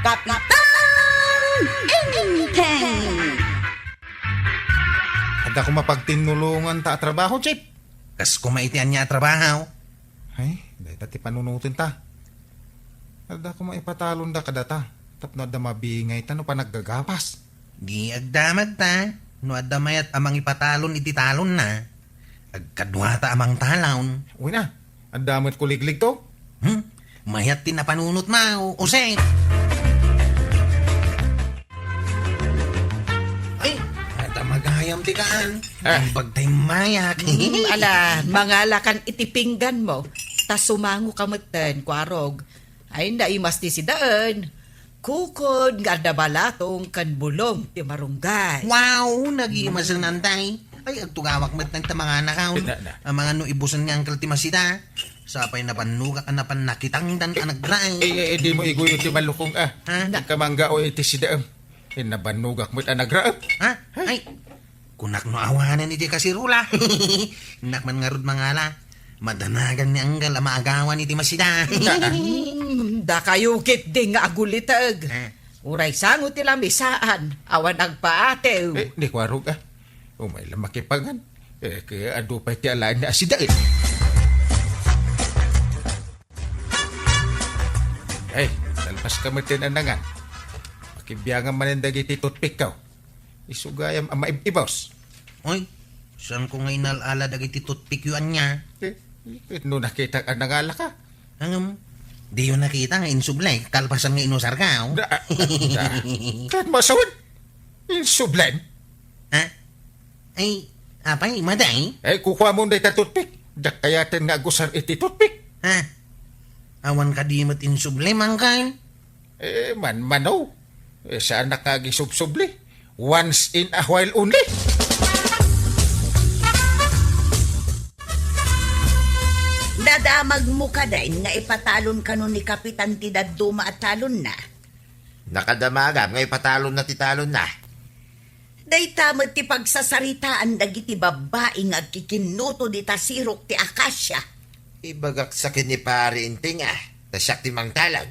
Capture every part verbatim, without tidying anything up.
Kapitan Enteng! Adda koma pagtinnulonganta a trabaho, Chief. Kas koma iti ania a trabaho? Ay, dayta ti panunotenta. Adda koma ipatalonda kadata tapno adda mabingayta no panaggagapas. Di agdamagta no adda mayat a mangipatalon iti talonna. Agkaduata a mangtalon. Uy na, adda met kuligligto? Hmm? Mayat ti napanunotmo, Jose. Ay, adda magayam ti kaan. Ah. Imbag tay mayak. Hmm, ala, mangalakan iti pingganmo. Ta sumangoka metten, Kuarog. Ay, naimas ti sidaen. Kukod nga adda balatong ken bulong ti marunggay. Wow, nagimasen, antay. Ay, agtugawak met ta manganakaw. Na, na. Amangan no ibusen ni Uncle ti masida. Sapay nabannogak a napan nakitangdan a nagrae. Eh, eh, eh, dimo iguyo ti malukong, ah. Ha? Ikamanggao iti sidaem. Eh, nabannogak met a nagrae. Ha? Ay, kunak no awanen iti kasirula. Innak man ngarud mangala. Madanagan ni Anggal a maagawan iti masida. Hmm, dakayo ketdi nga aguliteg. Eh. Uray sango ti lamisaan, awan agpaatew. Eh, ni Kuarog, ah. Umay lang makipangan. Eh, kaya adu pay ti alaen ni asidaen. Ay, talpas ka met ti nanangan. Pakibiangan manen dagiti toothpick ko. Isu gayam a maib-ibos. Oy, saan ko nga inal-ala dagiti toothpick yo ania? Eh, no nakita ka nangalaka? Angem, di yo nakita nga insubli, kalpasan nga inusar ka, oh. Da, da. Ket masawad? Insublen? Ha? Ay, apay, maday? Ay, kukuamon dayta toothpick. Diak kayaten nga agusar iti toothpick. Ha? Awan kadi met insubli, Mangkal? Eh, man, mano? Eh, saan nakagisubsubli? Once in a while only. Nadamagmo kadi nga ipatalon kano ni Kapitan ti dadduma a talonna? Nakadamagam nga ipatalonna ti talonna. Dayta met ti pagsasaritaan dagiti babbai nga agkikinnuto dita sirok ti akasia. Ibagak sa ken ni Pari Inting, ah, ta siak ti mangtalon.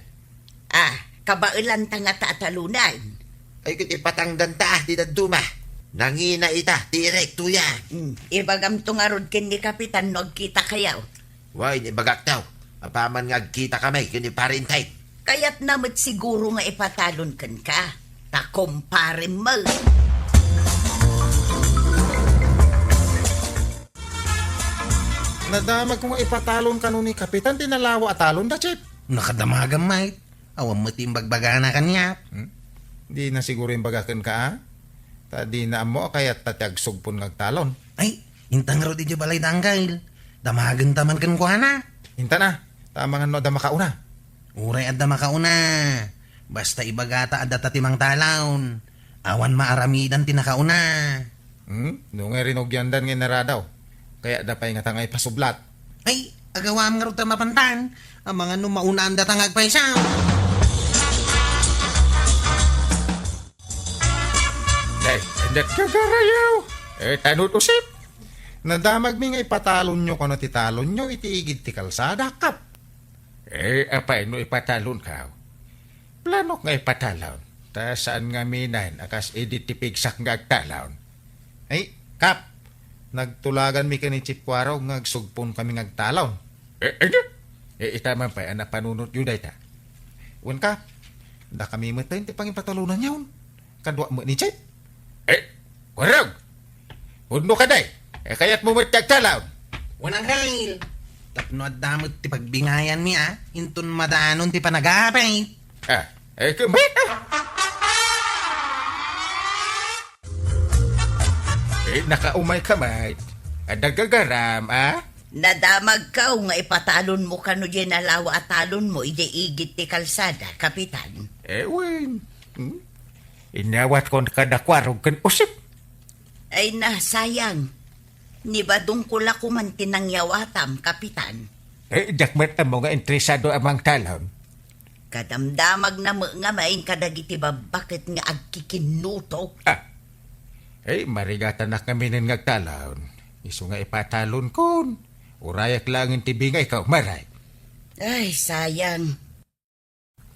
Ah, kabaelanta ngata a talonen. Ay, ket ipatangdanta, ah, ti dadduma. Nangina ita, ti irekto ya. Hmm, ibagamto ngarud ken ni Kapitan no agkitakayo. Wen, ibagakto. Apaman nga agkitakami ken ni Pari Inting. Kayatna met siguro nga ipatalon kenka. Ta kumparem met. Nadamagko nga ipatalon kano ni Kapitan ti nalawa a talonda, Chief. Nakadamagam, mate. Awan met ti imbagbagana kaniak. Hmm? Dina siguro imbaga kenka, a? Ta dina ammo a kayatta ti agsugpon nga agtalon. Ay, inta ngarud idiay balay da, Angkel. Damagenta man kenkuana. Inta na, ta amangan no adda makauna. Uray adda makauna. Basta ibagata a data ti mangtalon. Awan maaramidan ti nakauna. Hmm? No nga rinugiandan nga inaradaw, kayatda pay ngata nga ipasublat. Ay, agawam ngarud ta mapantan. Amangan no maunaan data nga agpayso. Ay, nagkagarayaw. Eh, tanod usip. Nadamagmi nga ipatalonyo kano ti talonyo iti igid ti kalsada, Kap. Eh, apay no ipatalonka? Planok nga ipatalon. Ta saan nga aminan a kas idi ti pigsak nga agtalon. Ay, Kap, nagtulaganmi ken ni Chief Kuarog nga agsugponkami nga agtalon. Eh, ania? Eh, ita man pay a napanunotyo dayta. Wen, Kap, dakami met ti pangipatalonanyon. Kadua met ni Chief. Eh, Kuarog! Pudno ka, day! Eh, kayatmo met ti agtalon? Wen, Angkel. Tapno adda met ti pagbingayanmi, a, inton madanon ti panagapit. Ah, eh, kumbit! Eh, nakaumayka met. Adda gagaram, a? Nadamagko nga ipatalonmo kano diay nalawa a talonmo idiay igid ti kalsada, Kapitan. Eh, wen. Hmm? Inyawatko kada Kuarog ken usip. Ay na, sayang. Nibadongko la koman ti nangyawatam, Kapitan. Eh, diak met ammo nga interesado a mangtalon. Kadamdamagna met ngamin kadagiti babbaket nga agkikinnuto. Ah. Eh, marigatanak ngaminen nga agtalon. Isu nga ipatalonkon. Urayak laengen ti bingayko, maray. Ay, sayang.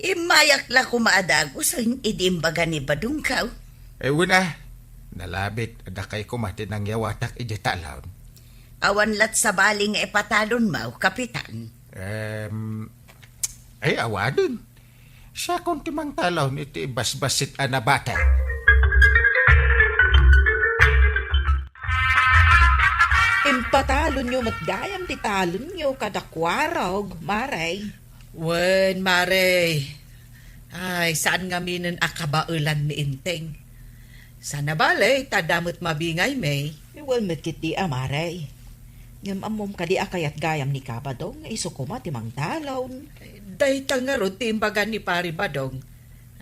Immayak la koma a dagusen idi imbaga ni Badongko. Ay, wen a. Nalabit, dakay koma ti nangyawatak idiay talon. Awan lat sabali nga ipatalonmo, Kapitan. Em, ay, awanen. Siakon ti mangtalon iti basbasit a nabate. Impatalonyo met gayam ti talonyo kada Kuarog, Mare. Wen, Mare. Ay, saan ngaminen a kabaelan ni Enteng. Sana bale, ta adda met mabingaymi. Wen met ketdi a, Mare. Ngem ammom kadi a kayat gayam ni Ka Badong nga isu koma ti mangtalon? Dayta ngarud ti imbaga ni Pari Badong.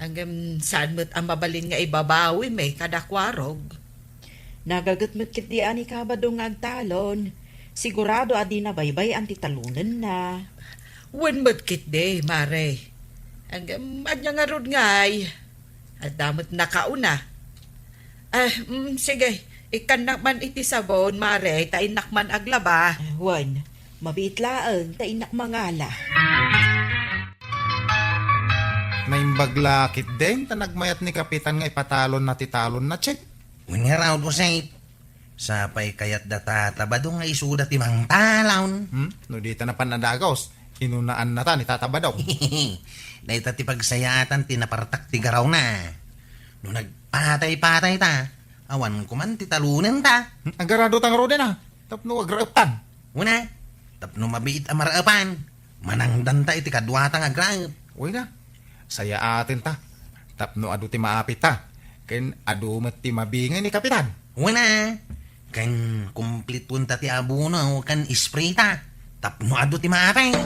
Ngem saan met a mabalin nga ibabawimi kada Kuarog. Nagaget met ketdi a ni Ka Badong nga agtalon. Sigurado a dina baybay-an ti talonenna. Wen met ketdi, Mare. Ngem ania ngarud ngay? Adda met nakauna. Ah, mm, sige. Ikkannak man iti sabon, Mare, ta innak man aglaba. Ah, wen, mabiit laeng ta innak mangala. Naimbag la ketdin ta nagmayat ni Kapitan nga ipatalonna ti talonna, Chip. Wen ngarud, Jose. Sapay kayat da Tata Badong nga isuda ti mangtalon. Hmm? No dita napan nadagus, inunaannata ni Tata Badong. Dayta ti pagsayaatan ti napartak ti garawna. No nagpatay-patayta, awan koman ti talonenta. Hmm? Agarado ta ngaruden a, tapno agraeptan. Una, tapno mabiit a maraepan, manangdanta iti kaduata nga agraep. Uy na, sayaatenta. Tapno adu ti maapita, ken adu met ti mabingay ni Kapitan. Una, ken kumplituenta ti abono ken sprayta, tapno adu ti maapit.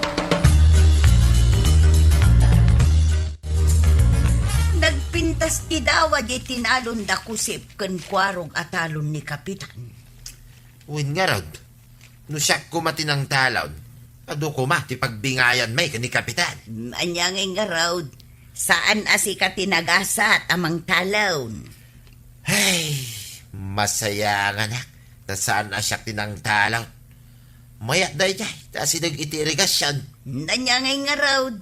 Nagpintas ti dawa di tinalon da Kusip ken Kuarog a talon ni Kapitan. Wen ngarud, no siak koma ti nangtalon, adu koma ti pagbingayanmi ken ni Kapitan. Mm, ania ngay ngarud, saan a sika ti nagasat a mangtalon? Ay, masayanganak, ta saan a siak ti nangtalon. Mayat daydiay, ta asideg iti irigasion. Mm, ania ngay ngarud,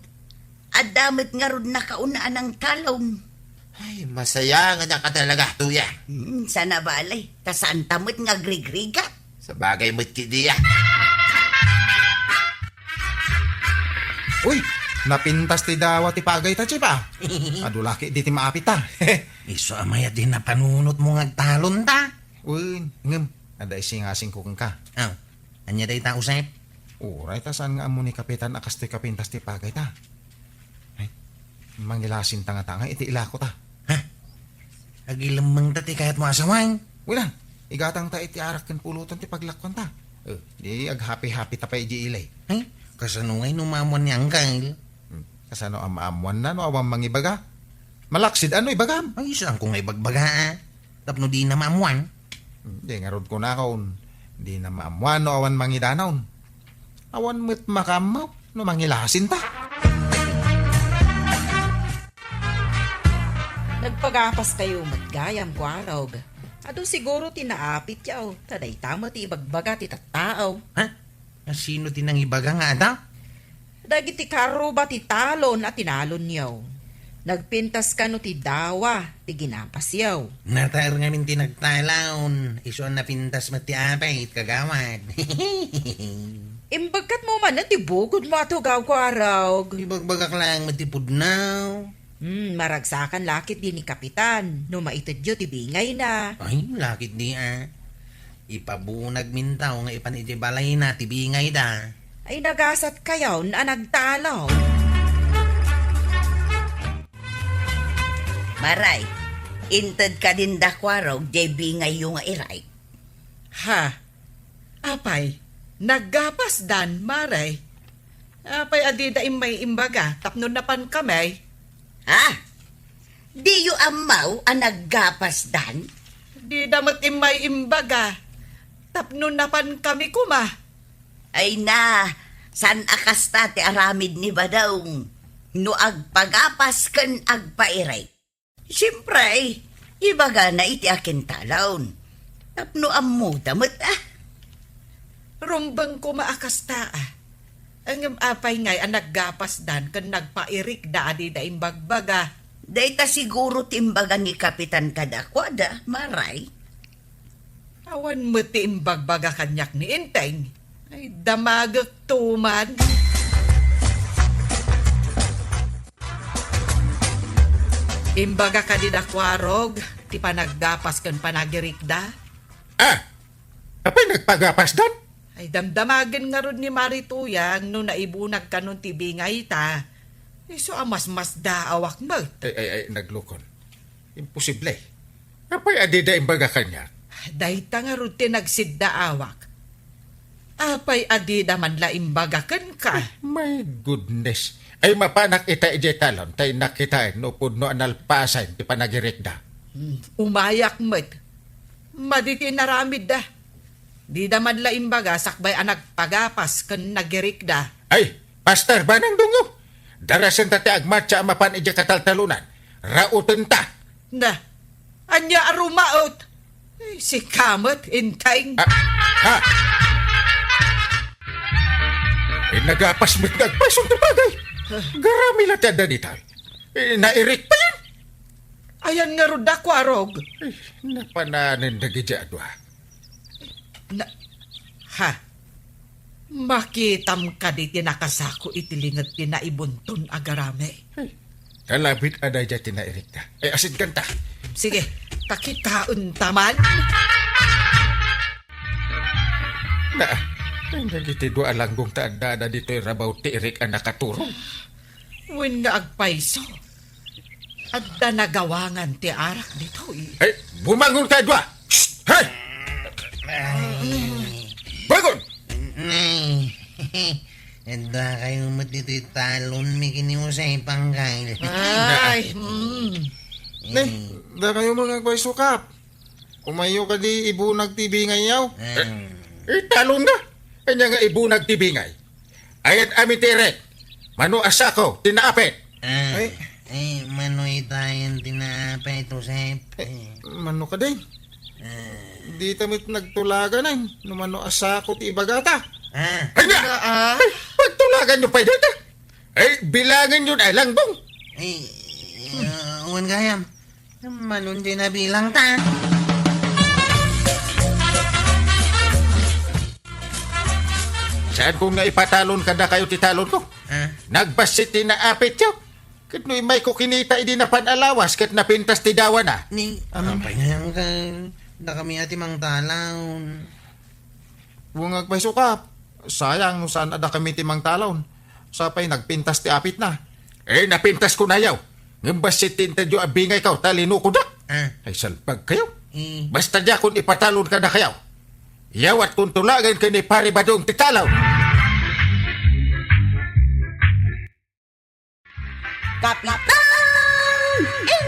adda met ngarud nakauna a nangtalon. Ay, masayanganak a talaga, Tuya. Hmm, sana bale, ta saanta met nga agrigrigat. Sabagay met ketdi a. Uy, napintas ti dawa ti pagayta, Chip a. Adu la ketdi ti maapita. Isu a mayat di napanunotmo nga agtalonta. Wen, ngem, adda isingasingko kenka. Aw, ania dayta, Josep? Uray ta saan nga ammo ni Kapitan a kastoy kapintas ti pagayta. Ay, mangilasinta ngata ngay iti ilakota. Ha? Agilemmengta ti kayatmo a sawen? Wen a, igatangta iti arak ken pulotan ti paglakuanta. Eh, di aghapi-hapita pay idiay ili. Ay, kasano ngay no maammuan ni Angkel? Hmm, kasano a maammuanna no awan mangibaga? Malaksid a no ibagam. Ay, saanko nga ibagbaga a. Tapno dina maammuan. Di ngarud kunakon, dina maammuan no awan mangidanon. Awan met makaammo no mangilasinta. Nagpagapaskayo met gayam, Kuarog. Adu siguro ti naapityo, ta dayta met ti ibagbaga ti tattao. Ha? Asino ti nangibaga nga adda? Dagiti karuba ti talon a tinalonyo. Nagpintas kano ti dawa ti ginapasyo. Nataer ngamin ti nagtalon. Isu a napintas met ti apay, kagawad. Imbagkatmo manen ti bukodmo a tugaw, Kuarog. Ibagbagak laeng met ti pudno. Hmm, maragsakan la ketdi ni Kapitan no maitedyo ti bingayna. Ay, la ketdi a. Ipabunag mintaw nga ipan iti balayna ti bingayda. Ay, nagasatkayon a nagtalon. Maray, inted kadin da Kuarog diay bingayyo nga iray. Ha? Apay, naggapasdan, Mare? Apay a dida immay imbaga tapno napankami? Ha? Diyo ammo a naggapasdan? Dida met immay imbaga tapno napankami koma. Ay na, saan a kasta ti aramid ni Badong no agpagapas ken agpairay? Siempre, ibagana iti akintalon. Tapno ammoda met a. Rumbeng koma a kasta a. Ngem apay ngay a naggapasdan ken nagpairikda a dida imbagbaga? Dayta siguro ti imbaga ni Kapitan kadakuada, Maray. Awan met ti imbagbaga kaniak ni Enteng. Ay, damagek tuman. Imbaga kadi da Kuarog ti panaggapas ken panagirikda? Ah! Apay nagpagapasdan? Ay, damdamagen ngarud ni Mari Tuyang no naibunag kanon ti bingayta. Isu a masmasdaawak met. Ay, ay, ay, naglukon. Imposible. Apay a dida imbaga kaniak? Dayta ngarud ti nagsiddaawak. Apay a dida man la imbaga kenka? Ah, my goodness. Ay, mapanak ita idiay talon, tay nakitaen no pudno a nalpasen ti panagirikda. Hmm, umayak met. Madi ti inaramidda. Dida man la imbaga sakbay a nagpagapas ken nagirikda. Ay, Pastor Banang Dungo, darasenta ti agmatsa a mapan idiay kataltalonan. Rautenta. Na, ania a rumaot? Ay, sika met, Enteng. Ah, ha? Eh, nagapas met nga agpayson ti bagay. Garami la ti adda dita. Eh, nairik pa yan. Ayan ngarud da Kuarog. Eh, napananen dagiti adua. Na, ha? Makitam kadi ti nakasako iti linged ti naibunton a garami? Ay, kalabit a daydiay ti nairikda. Ay, asin kanta. Sige, pakitaenta man. Na, ay, dagiti dua a langgong ta addada ditoy rabaw ti irik a nakaturong. Wen nga agpayso. Adda nagawangan ti arak ditoy. Hey, bumangon kayo dua! Shh! Hey! Ay. Bangon! Ay. Adda kayo met ditoy talon mi kini Jose Pangkal. Ay, mm. Ne, adda kayo met nga agpaysukap. Umayo kadi ibunag ti bingayyo. Ah. Eh, italon na. Ania nga ibunag ti bingay? Ayat amin ti irik. Mano a sako ti naapit. Ah. Ay. Eh, mano itayen ti naapit, Josep? Eh, mano kadi? Ah. Dita met nagtulagan ay, no mano a sako ti ibagata. Ah. Ay, na! Ah. Ay, pagtulagan nyo pa dita. Ay, bilangan nyo na langbong. Eh, ah, wan gayam. Mano ti nabilang ta? Saan ko nga ipatalon kada kayo ti talon ko? Ah? Nagbassit ti naapit yo. Ket no imay ko kinita idi napan a lawas ket napintas ti dawana. Ni, Amin. Apay nga yan ka, da kami ati mangtalaw. Wen nga agpaysukap. Sayang no saan a dakami ti mangtalon. Sapay nagpintas ti apitna. Eh, napintas ko nayaw. Ngem bassit ti intedyo a bingay kaw, ta linukodak. Ah. Ay, salbag kayo. Eh. Basta diakon ipatalon kada kayaw. Yawat kong tulagan kay ni Pare Badong ti talaw. Kapitan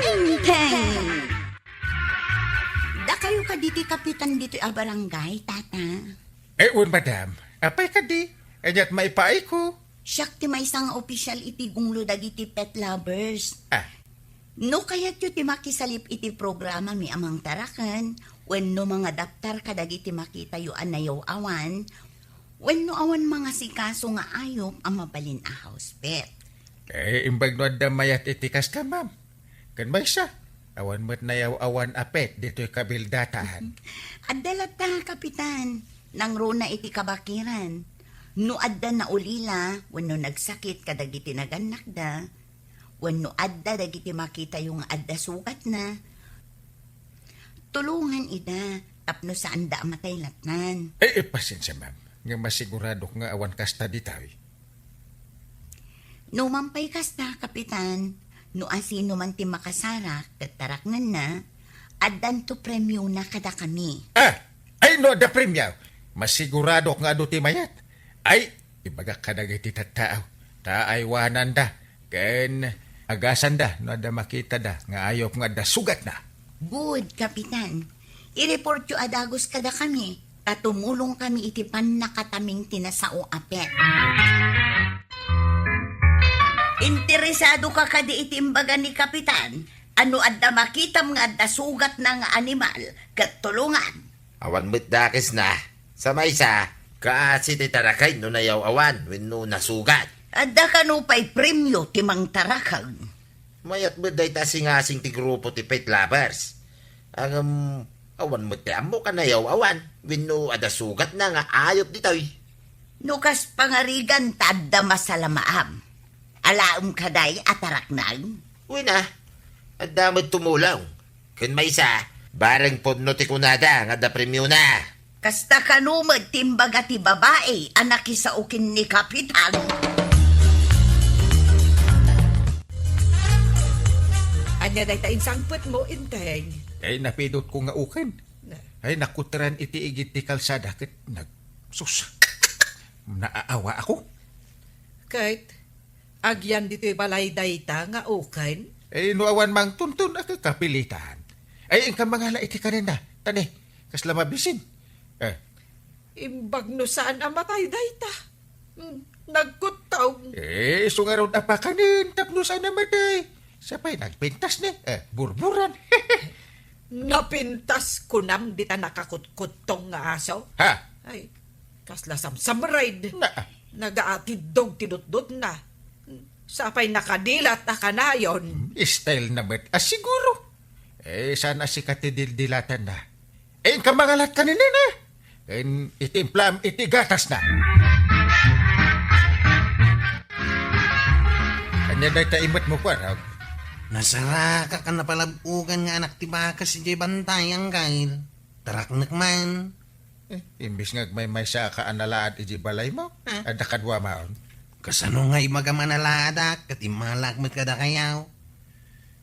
Enteng! Dakayo kadi ti kapitan ditoy a barangay, tata? Eh, wen, madam. Apay kadi? Aniat maipaayko? Siak ti maysa nga opisyal iti gunglo dagiti pet lovers. Ah. No kayatyo ti makisalip iti programami a Mangtaraken, wenno mangadaptar kadagiti makitayo a nayaw-awan, wenno awan mangasikaso nga ayup a mabalin a house pet. Eh, imbag no adda mayat iti kasta, ma'am. Ken maysa, awan met nayaw-awan a pet ditoy kabildatan. Adda latta, Kapitan, nangruna iti kabakiran. No adda naulila wenno nagsakit kadagiti nagannakda, wenno adda dagiti makitayo nga adda sugatna, tulongan ida tapno saanda a matay latnan. Eh, eh, pasensia, ma'am, nga masiguradok nga awan kasta ditoy. No man pay kasta, Kapitan, no asino man ti makasarak ket taraknenna, addanto premiona kadakami. Ah! Ay, no adda premio, masiguradok nga adu ti mayat. Ay, ibagak kadagiti tattao, ta aywananda, ken agasanda no adda makitada nga ayup nga adda sugatna. Good, Kapitan. I-reportyo a dagus kadakami, ta tumulongkami iti pannakataming ti nasao a pet. Interesado ka kadi iti imbaga ni Kapitan a no adda makitam nga adda sugatna nga animal, ket tulongan? Awan met dakesna. Sa maysa, Kaasi ti tarakay no nayaw-awan wenno nasugat. Adda kano pay premio ti mangtarakay? Mayat met dayta singasing ti grupo ti Pet Lovers. Ngem, awan met ti ammok a nayaw-awan wenno adda sugatna nga ayup ditoy. No kas pangarigan ta adda masalamaam. Alaem kadi a taraknay? Wen a, adda met tumulong. Ken maysa, bareng pudno ti kunada nga adda premiona. Kasta kano met ti imbaga ti babai a nakisao ken ni Kapitan. Ania dayta insangpetmo, Enteng? Ay, napidotko nga uken. Na- Ay, nakutran iti igid ti kalsada ket nag-, sus, naaawa ako. Ket, agyan ditoy balay dayta nga uken? Eh, no awan mangtunton a kakapilitan. Ay, inka mangala iti kanenda. Tani, kasla mabisin. Eh. Imbag no saan a matay dayta. Hmm, nagkuttong. Eh, isu ngarud a pakanen tapno saan a matay. Sapay nagpintas ni, eh, burburan. Napintas kunam dita nakakutkuttong nga aso? Ha? Ay, kasla samsamred. Na- Nagaatiddog ti dutdotna. Sapay nakadilat a kanayon. Style na met a siguro. Eh, saan a sika ti dildilatanna? Eh, inka mangalat kanina na. Ken itimplam iti gatasna. Ania dayta imetmo, Kuarog? Nasarakak a napalab-ogan nga anak ti bakas idiay bantay, Anggail. Taraknek man. Eh, imbes nga agmaymaysa ka a nalaad idiay balaymo, Ah. adda kaduamaon. Kasano nga ibagam a nalaadak ket immalak met kadakayo?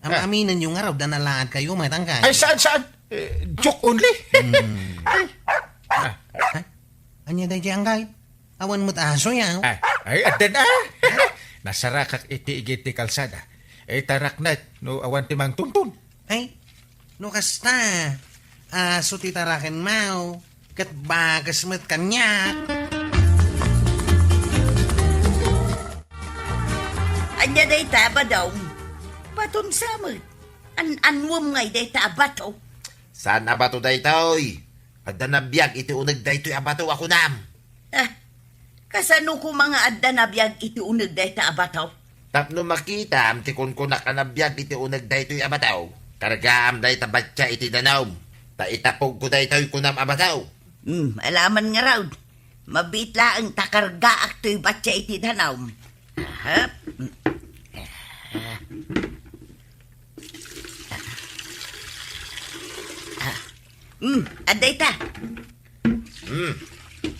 Am-aminenyo ngarud a nalaadkayo met, Anggail. Ay, saan, saan? Eh, joke only. Hmm. Ay. Ah. Ha? Ania daydiay, Anggail? Awan met asoyo. Ah, ay, addan, ah. Nasarakak iti igid ti kalsada. Eh, taraknek no awan ti mangtunton. Ay, no kasta, aso ti tarakenmo, ket bakas met kaniak. Ania dayta a bato? Baton sa met. An-anuem ngay dayta a bato? Saan a bato daytoy? Adda nabiag iti uneg daytoy a bato a kunam. Ah, kasano koma nga adda nabiag iti uneg dayta a bato? Tapno makitam ti kunkunak a nabiag iti uneg daytoy a bato, kargaam dayta batsia iti danum, ta itapogko daytoy kunam a bato. Hmm, alaman ngarud. Mabiit laeng ta kargaak toy batsia iti danum. Aha. Hmm, adda ita. Hmm.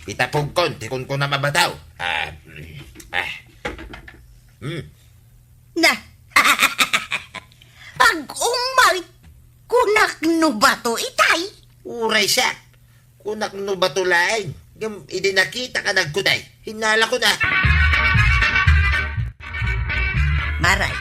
Itapogkon ti kunkunam a bato. Ah, mm, ah. Hmm. Na. Agumay. Kunak no bato itay. Uray siak. Kunak no bato laeng. Ngem idi nakitak a nagkutay, hinalakon a. Maray,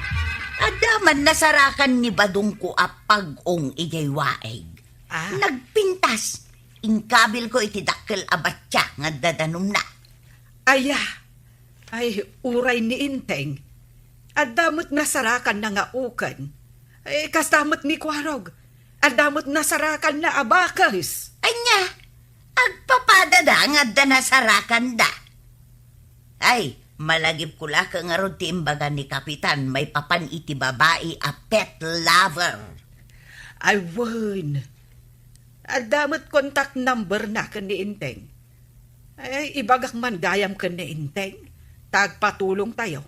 adda man nasarakan ni badongko a pag-ong idiay waig. Ah. Nagpintas. Inkabilko iti dakkel a batsia nga adda danumna. Aya, ay, uray ni Enteng. Adda met nasarakanna nga uken. Eh, kasta met ni Kuarog. Adda met nasarakanna a bakes. Ania, agpapadada nga adda nasarakanda. Ay, malagipko la ket ngarud ti imbaga ni Kapitan maipapan iti babai a pet lover. Ay, wen. Adda met contact number na ken ni Enteng. Ay, ibagak man gayam ken ni Enteng, ta agpatulongtayo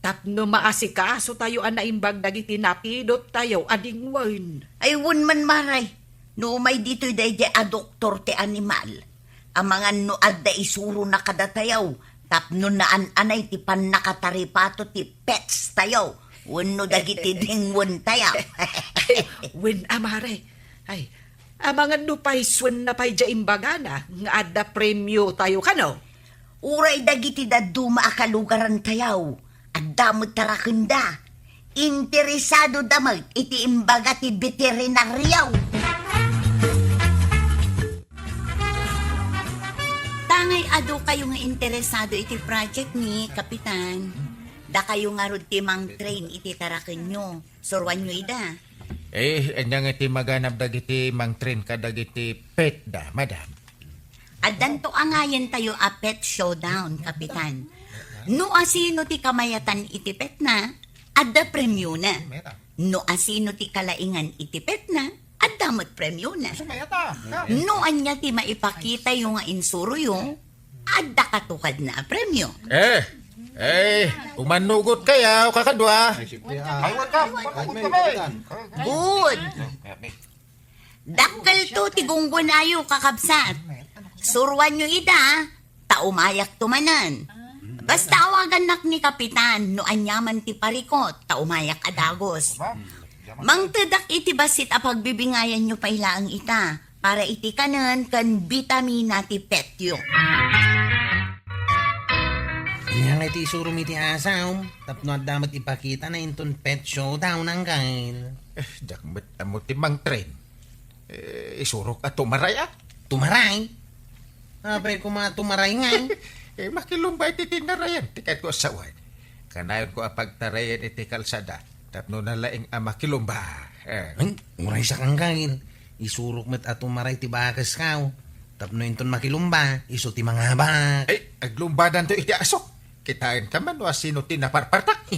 tapno maasikasotayo a naimbag dagiti napidottayo a dingwen. Ay, wen man, Maray, no umay ditoy daydiay a doktor ti animal, amangan no adda isurona kadatayo tapno naan-anay ti pannakataripato ti pets tayo wenno dagiti dingwen tayo. Ay, wen a, Maray. Ay, amangan no paysuenna pay diay imbagana nga adda premio tayo kano? Uray dagiti dadduma a kalugaran tayo, adda met tarakenda. Interesado da met iti imbaga ti beterinario. Tangay adu kayo nga interesado iti project ni Kapitan. Dakayo ngarud ti mang-train iti tarakenyo. Suruanyo ida. Eh, ania nga ti maganab dagiti mang-train kadagiti pet da, madam? Addanto angayentayo a pet showdown, Kapitan. No asino ti kamayatan iti petna, adda premiona. No asino ti kalaingan iti petna, adda met premiona. No ania ti maipakitayo nga insuroyo, adda katukadna a premio. Eh, eh, umannugot kayo, kakadwa. Ay, welcome. Good. Dakkelto ti gunggonayo, kakabsat. Suruanyo ida, ta umayakto manen. Basta awagannak ni Kapitan no aniaman ti parikut, ta umayak a dagus. Mangtedak iti bassit a pagbibingayanyo pay laeng ita para iti kanen ken bitamina ti petyo. Ania nga iti isurom iti asom? Tapno adda met ipakitana inton pet showdown, Angkel. Eh, diak met ammo ti mangtren. Eh, isurok a tumaray, a? Tumaray? Apay koma a tumaray ngay? Eh, makilumba iti tinnarayan ti kayatko a sawen. Kanayonko a pagtarayan iti kalsada tapno nalaing a makilumba. Eh. Ay, uray sa kangkangil. Isurok met a tumaray ti bakesko. Tapno inton makilumba, isu ti mangabak. Ay, aglumbadanto iti asok. Kitaenka man no asino ti naparpartak.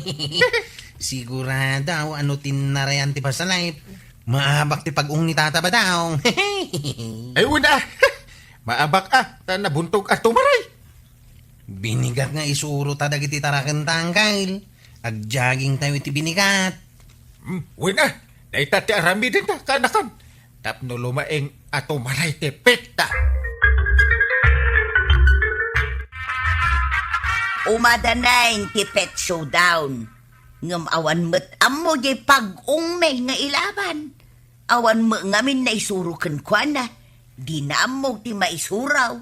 Sigurado a no tinnarayan ti pasalip, maabak ti pag-ong ni Tata Badong. Ay, una! Maabak a, ta nabuntog a tumaray. Binigat nga isuro ta dagiti taraken ta, Angkel. Agjaging tayo iti binigat. Hmm, una! Dayta ti aramiden ta, kanakan. Tapno lumaing a tumaray ti petta. Umadanen ti pet showdown. Ngem awan met ammo diay pag-ongmi nga ilaban. Awan met ngamin naisuro kenkuana. Dina ammo ti maisuro.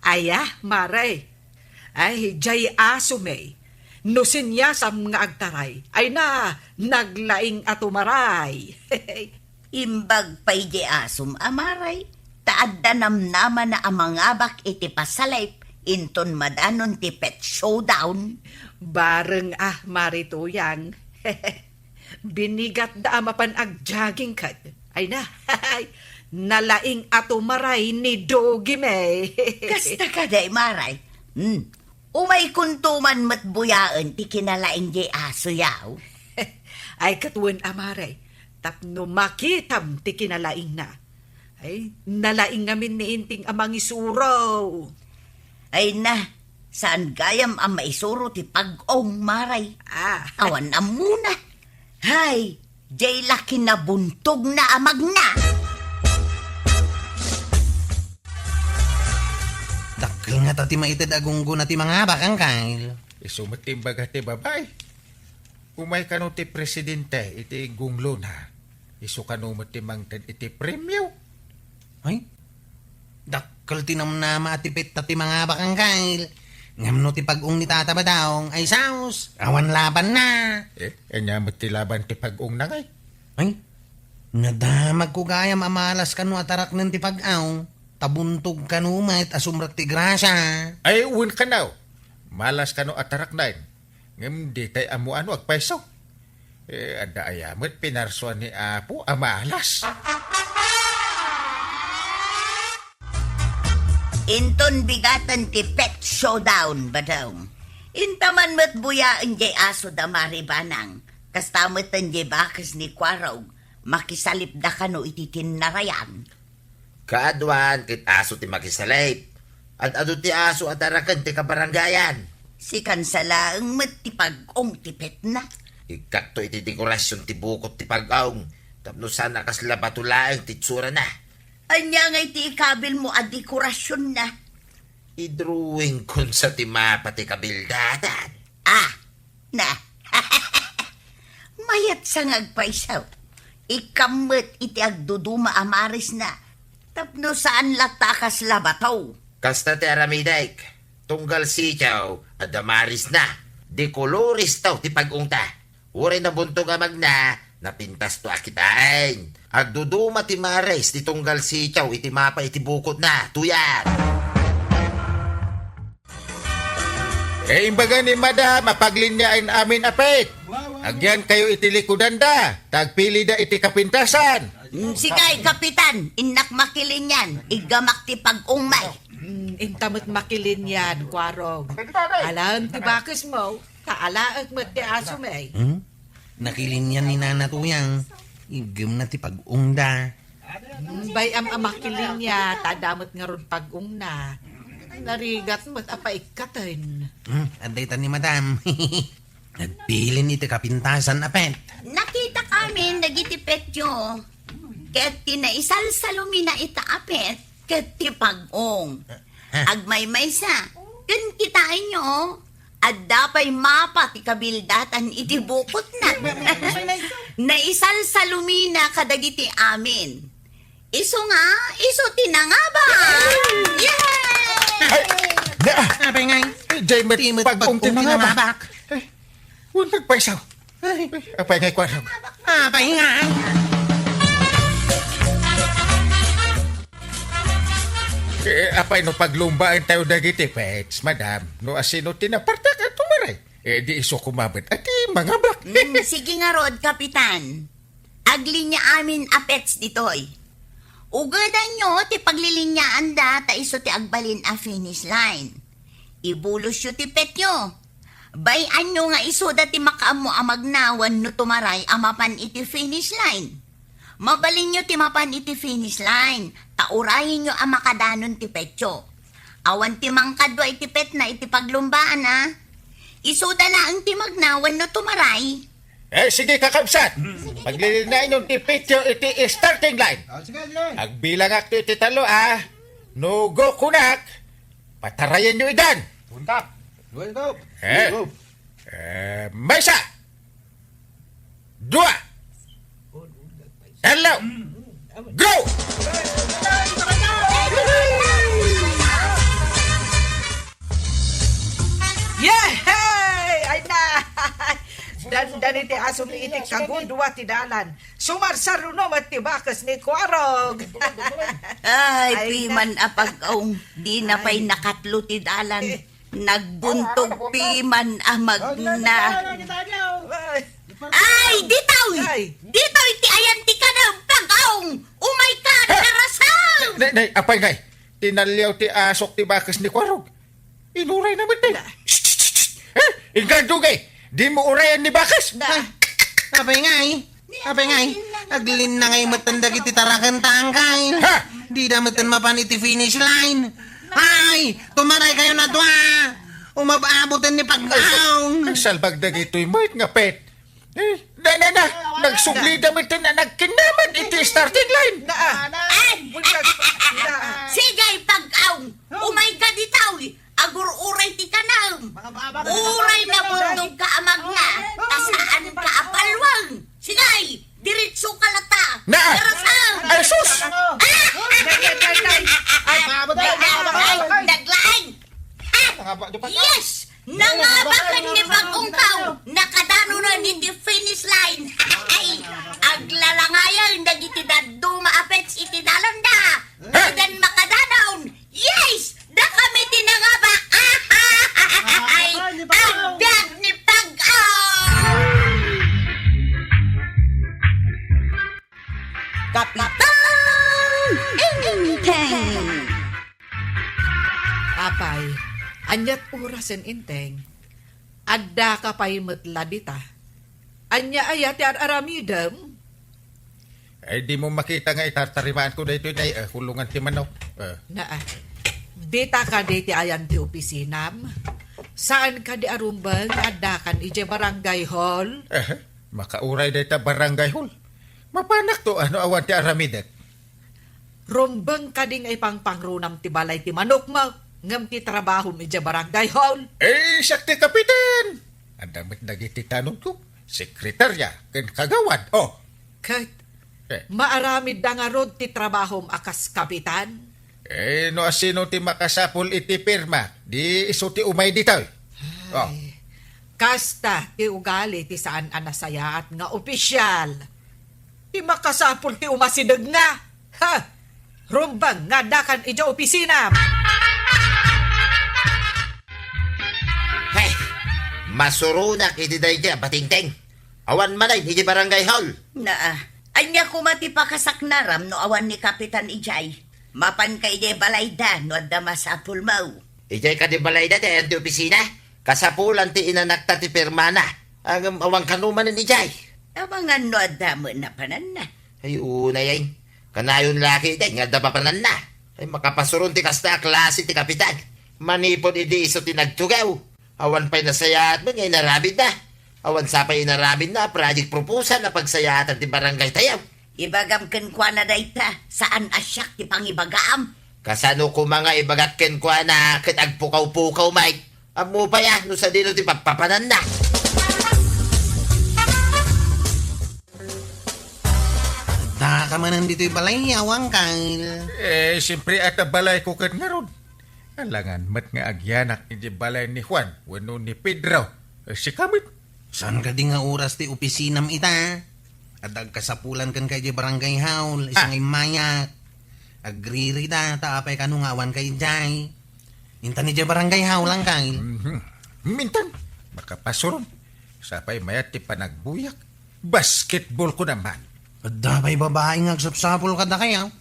Aya, Mare. Ay, diay asomi. No siniasam nga agtaray, ay na, naglaing a tumaray. Imbag pay diay asom a Mare, ta adda namnamana a mangabak iti pasalip inton madanon ti pet showdown. Bareng a, Mare Tuyang. Binigatda a mapan agjaging ket. Ay na, nalaing a tumaray ni Doggy May. Kasta kadi, Mare. Hmm. Umaykonto man met buyaen ti kinalaing diay asoyo. Ay, ket wen a, Mare, tapno makitam ti kinalaingna. Ay, nalaing ngamin ni Inting a mangisuro. Ay na, saan gayam a maisuro ti pag-ong, Mare? Ah. Awan ammona. Hay, diay la kinabuntogna a magna. Dakkel ngata ti maited a gunggona ti mangabak, Angkel. Isu met ti imbaga ti babai. Umay kano ti presidente iti gunglona. Isu kano met ti mangted iti premio. Ay, dakkel ti namnama a ti petta ti mangabak, Angkel. Ngem no ti pag-ong ni Tata Badong, ay saos, awan labanna. Eh, ania met ti laban ti pag-ongna ngay? Ay, nadamagko gayam a malas kano a taraknen ti pag-ong, ta buntog kano met a sumrek ti grasia. Ay, wen kano. Malas kano a taraknen. Ngem ditay ammo no agpayso. Eh, adda aya met pinarsuan ni Apo a malas. Inton bigaten ti pet showdown, Badong. Inta man met buyaen diay aso da Mare Banang. Kasta met diay bakes ni Kuarog. Makisalipda kano iti tinnarayan. Kaaduan ket aso ti makisalip. Ad-adu ti aso a taraken ti kabarangayan. Sikan sa laeng met ti pag-ong ti petna. Ikkatto iti dekorasion ti bukot ti pag-ong tapno saan a kasla bato laeng ti itsurana. Ania ngay ti ikabilmo a dekorasionna? Idrawingkon sa ti mapa ti kabildadan. Ah, na. Mayat sa nga agpayso. Ikkam met iti agduduma a marisna. Tapno saan latta a kasla bato. Kasta ti aramidek. Tunggal sitio, adda marisna. De colores taw ti pag-ongta. Uray nabuntog a magna, napintasto a kitaen. Agduduma ti maris ti tunggal sitio iti mapa iti bukotna, Tuyang. Eh, imbaga ni Madam a paglinyaan amin a pet. Agyan kayo iti likudanda, ta agpilida iti kapintasan. Mm, sige, Kapitan, innak makilinian, iggamak ti pag-ungmay. Mm, inta met makilinian, Kuarog. Alaem ti bakesmo, ta alaek met ti asomi. Hmm? Nakilinian ni Nana Tuyang, iggemna ti pag-ungda. Mm, bay-am a makilinia, ta adda met ngarud pag-ungna. Narigat met a paikkaten. Hmm, adda ita ni Madam. Nagpilin iti kapintasan a pet. Nakitak amin dagiti petyo. Ket ti naisalsalumina ita a pet, ket ti pag-ung. Ah. Agmaymaysa, ken kitaenyo, adda pay mapa ti kabildatan iti bukotna. Naisalsalumina kadagiti amin. Isu nga, isu ti nangabak. Yay! Ay, na! Apay ngay? Jay, met Ti met pag-ung ti pag-ung ti nangabak. Nangabak. Ay, wan nagpaisaw. Ay. Ay, apay ngay, Kuarog? Apay ngay? Eh, apay no paglumbaen tayo dagiti pets, madam? No asino ti napartak a tumaray? Eh, di isu kumabat a ti mangabak. Mm, sige ngarud, Kapitan. Aglinia amin a pets ditoy. Ugedanyo ti pagliliniaanda ta isu ti agbalin a finish line. Ibulosyo ti petyo. Bay-anyo nga isuda ti makaammo a magnawan no tumaray a mapan iti finish line. Mabalinyo ti mapan iti finish line, ta urayenyo a makadanon ti petyo. Awan ti mangkadua iti petna iti paglumbaan, a. Isuda laeng ti magnawan no tumaray. Eh, sige, kakabsat. Hmm. Paglilinayon ti petyo iti starting line. Ah, sige, sige. Agbilangak ti iti talo, a. No go kunak, patarayanyo idan. Kunak. Go, go. Eh. Go. Eh, maysa. Dua. Hello. Go! Yehey! Ay na! Dandan iti asomi iti kagudua ti dalan. Sumarsaruno met ti bakes ni Kuarog. Ay, Ay, piman a pag-aung, di na pay Ay. nakatlo ti dalan. Eh. Nagbuntog piman a magna. Ay, ditoy! Ay. Ditoy ti ayan ti kanam, pag-aung! Umay ka, Narasam! Nay, nay, apay ngay, tinaliaw ti asok ti bakes ni Kuarog. Inuray na met, eh. Na. Shh, shh, shh, shh. Eh, inka, Dugay, di mo urayan ni bakes. Na. Ay, apay ngay, apay ngay, aglinnangay metten dagiti taraken tangkay. Ha? Dida metten mapan iti finish line. Ay, tumaray kayo na tua. Umab-aboten ni pag-aung. Ay, salbag dagitoy met nga pet. Eh, na, na, na. Nagsugli da met na nagkinnaman iti starting line. Na, ah. Ay! Sige, pag-aung. Umay ka ditoy. Agur-uray ti kanam. Uray na bundog ka a magna. Ta saan ka a palwang. Sige, diretso ka lata. Na. Diretso. Ay, sus! Ah! Ay, ay, ay, ay, naglaing. Ah! Yes! Nangabaken ni Bagong Tao, nakadanonan iti finish line. Ay, aglalangayan dagiti dadduma a pets iti dalanda. Didan makadanon. Yes! Dakami ti nangaba. Ay, agbiag ni Pag-aw! Kapitan Enteng! Apay, aniat orasen, Enteng? Addaka pay met la dita. Ania aya ti ar-aramidem? Ay, di mo makita nga itartarimaan ko daytoy, nay, eh, kulungan ti manok. Eh. Na, ah. Dita kadi ti ayan ti opisinam? Saan kadi a rumbeng nga addakan idiay barangay hall? Eh, makauray dayta barangay hall. Mapanak to, ano, awan ti aramidek. Rumbeng kadi nga ipangpangrunam ti balay ti manokmo, ngem ti trabahom idiay barangay hall? Eh, siak ti kapitan! Adda met dagiti tanodko, sekretarya, ken kagawad. Oh. Ket, Eh. maaramidda ngarud ti trabahom a kas kapitan? Eh, no asino ti makasapul iti pirma, di isu ti umay ditoy. Oh. Ay, kasta ti ugali ti saan a nasayaat nga opisyal. Ti makasapul ti umasideg nga, ha? Rumbeng nga addakan idiay opisina. Hey, masuronak iti daydi a batingting. Awan manen iti barangay hall. Naa, Ania koma ti pakasaknaram no awan ni Kapitan idiay? Mapanka idiay balayda no adda masapulmo. Idiay kadi balayda ti ayan ti opisina? Kasapulan ti inanakta ti pirmana. Ngem awan kano manen idiay. Amangan no adda met napananna. Ay, unay ay. Kanayon la ketdi nga adda mapananna. Ay, makapasuron ti kasta a klase ti kapitan. Manipud idi isu ti nagtugaw. Awan pay nasayaat met nga inaramidna. Awan sa pay inaramidna a project proposal a pagsayaatan ti barangaytayo. Ibagam kenkuana dayta, saan a siak ti pangibagaam. Kasano koma nga ibagak kenkuana ket agpukaw-pukaw met? Ammo pay a, no sadino ti pappapananna. Daka manen ditoy balay, awan, Kyle. Eh, siyempre, adda balayko ket ngarud. Alangan met nga agyanak iti balay ni Juan wenno ni Pedro. Eh, sika met. Saan kadi nga oras ti opisinam ita? Adda agkasapulan kenka idiay barangay hall, isu Ah. nga immayak. Agririda, ta apay kano nga awanka idiay. Intan idiay barangay hall lang, Kyle. Mhm. Mintan, makapasuron. Sapay mayat ti panagbuyak. Basketball ko naman. Adda pay babai nga agsapsapul kadakayo.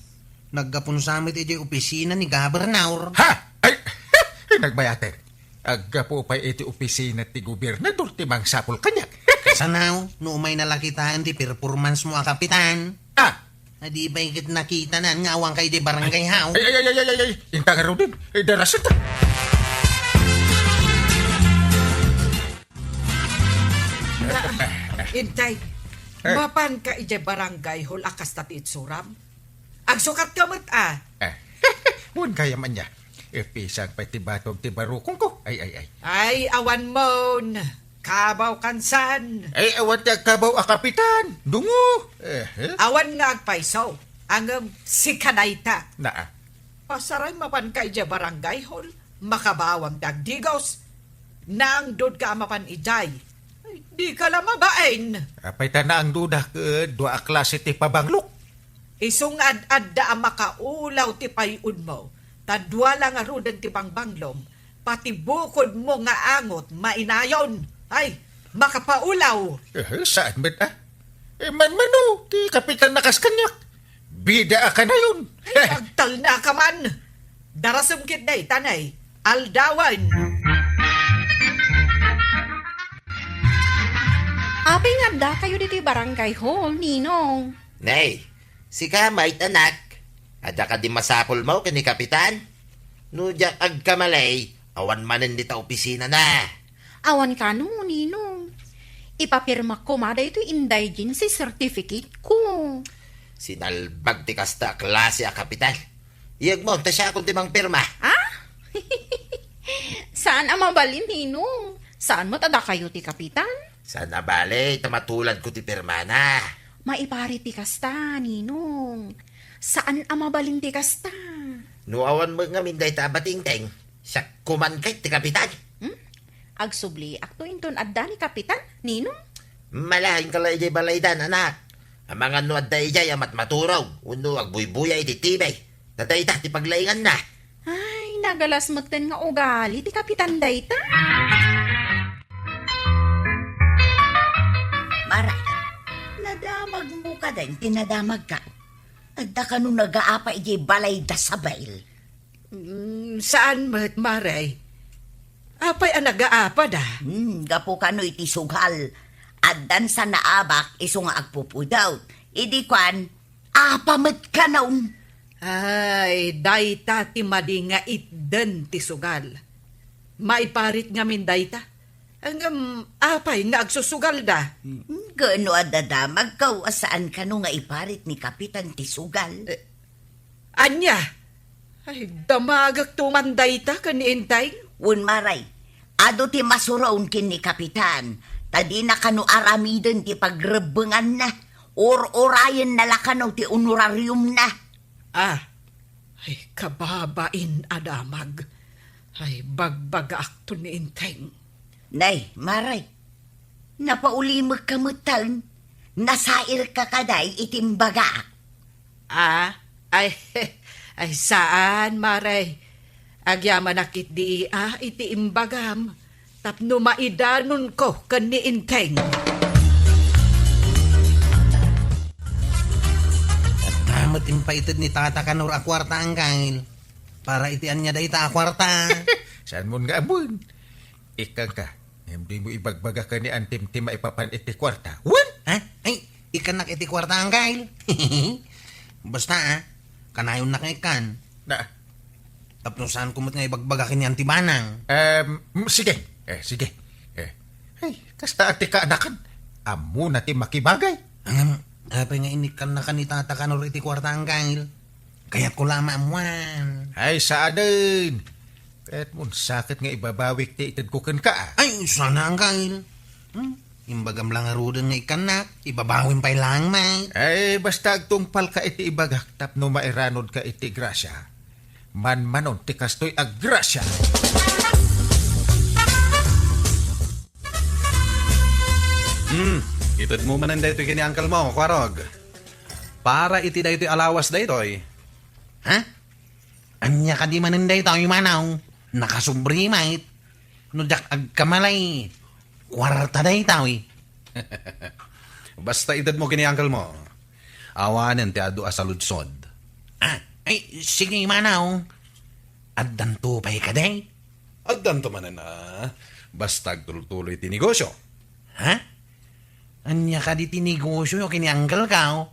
Naggapon sa met idiay opisina ni Gobernador. Ha? Ay, nagmayaten. Aggapu pay iti opisina ti gobernador ti mangsapul kaniak. Kasano, no umay nalakitaen ti performance mo a kapitan? Ah. Adi pay ket nakitanan nga awanka idiay barangay hall. Ay, ay, ay, ay, ay, ay, ay. Inta ngaruden. Ay, darasenta. Intay, Eh. mapanka idiay barangay hall a kasta ti itsuram? Agsukatka met, a. Eh, wen gayam ania. Ipisang pay ti batog ti barukongko. Ay, ay, ay. Ay, awan mon. Kabaw kansan. Ay, awan ti agkabaw a kapitan. Dungo. Eh, eh. Awan nga agpayso. Ngem sika dayta. Naa. Pasaray mapanka idiay barangay hall. Makabawam ti agdigos. Naangdodka a mapan idiay. Ay, dika la mabain. Apay ta naangdodak, eh, dua a klase ti pabanglok. Isu nga ad-adda a makaulaw ti pay-unmo, ta dua la ngaruden ti bangbanglom, pati bukodmo nga angot mainayon. Ay, makapaulaw! Eh, saan met, a? Eh, manmano, ti kapitan a kas kaniak. Bida a kanayon. Ay, agtalnaka man! Darasem ket dayta, nay. Aldawen. Apay nga addakayo ditoy barangay hall, Ninong? Nay, sika met, anak. Adda kadi masapulmo ken ni Kapitan? No diak agkamali, awan manen dita opisinana. Awan kano, Ninong. Ipapirmak koma daytoy indigency certificate ko. Sinalbag ti kasta a klase a kapitan. Iyegmo, ta siakon ti mangpirma. Ah? Saan a mabalin, Ninong. Saan met a dakayo ti kapitan? Saan a bale, ta matuladko ti pirmana. Maiparit ti kasta, Ninong. Saan a mabalin ti kasta. No awan met ngamin dayta a batingteng, siak koma ket ti kapitan. Hmm? Agsubliakto inton adda ni kapitan, Ninong? Malaingka la idiay balaydan, anak. Amangan no adda idiay a matmaturog wenno agbuybuya iti T V. Ta dayta ti paglainganna. Ay, nagalas metten nga ugali ti kapitan dayta. Maray, nadamagmo kadi ti nadamagka. Adda kano nagaapa idiay balay da Sabel? Mm, saan met, Maray? Apay a nagaapada? Hmm, gapu kano iti sugal. Addan sa naabak isu nga agpupudot. Idi kuan, apa met kanon? Ay, dayta ti madi nga itden ti sugal. Maiparit ngamin dayta. Ngem apay nga agsusugalda? Hmm, no adda damagko a saan kano nga iparit ni Kapitan ti sugal? Eh, ania? Ay, damagekto man dayta ken ni Enteng. Wen, Maray, adu ti masuron ken ni Kapitan, ta dina kano aramiden ti pagrebbenganna. Ur-urayenna la kano ti honorariumna. Ah, ay, kababain a damag. Ay, bagbagaakto ni Enteng. Nay, Maray, napaulimekka metten. Nasairka kadi iti imbagaak? Ah, ay, ay, saan, Maray. Agyamanak ketdi a iti imbagam tapno maidanonko ken ni Enteng. Impated ni Tata Kanor a kuarta, Angkel. Para iti ania dayta a kuarta? Saan mo nga amun? Ikkan ka, ngem dimo ibagbaga ken ni Antim ti maipapan iti kuarta. Wen? Ha? Ay, ikkannak iti kuarta, Angkel. Basta, ah, kanayonnak nga ikkan. Na, Tapno saanko met nga ibagbaga ken ni Anti Banang. Em, mm, sige. Eh, sige. Eh, ay, kasta ti kaanakan. Ammona ti makibagay. Ngem, apay nga inikkannakan ni Tata Kanor iti kuarta, Angkel? Kayatko la maammuan. Ay, saanen. Ket mo, sakit nga ibabawik ti itedko kenka, ah. Ay, sana, Angkel. Hmm? Imbagam la ngaruden nga ikkannak, ibabawim pay laeng met. Ay, basta agtungpalka iti ibagak tapno mairanodka iti grasia. Manmanon ti kastoy a grasia. Hmm, itedmo manen daytoy ken ni uncle mo, Kuarog. Para iti daytoy a lawas daytoy. Ha? Ania kadi manen daytoy, Manong? Nakasubri met. No diak agkamali, kuarta daytoy. Basta itedmo ken ni uncle mo. Awanen ti adu a saludsod. Ah, ay, sige, Manong. Addanto pay kadi? Addanto manen, ah. Basta agtultuloy ti negosyo. Ha? Ania kadi ti negosyo ken ni uncle ko?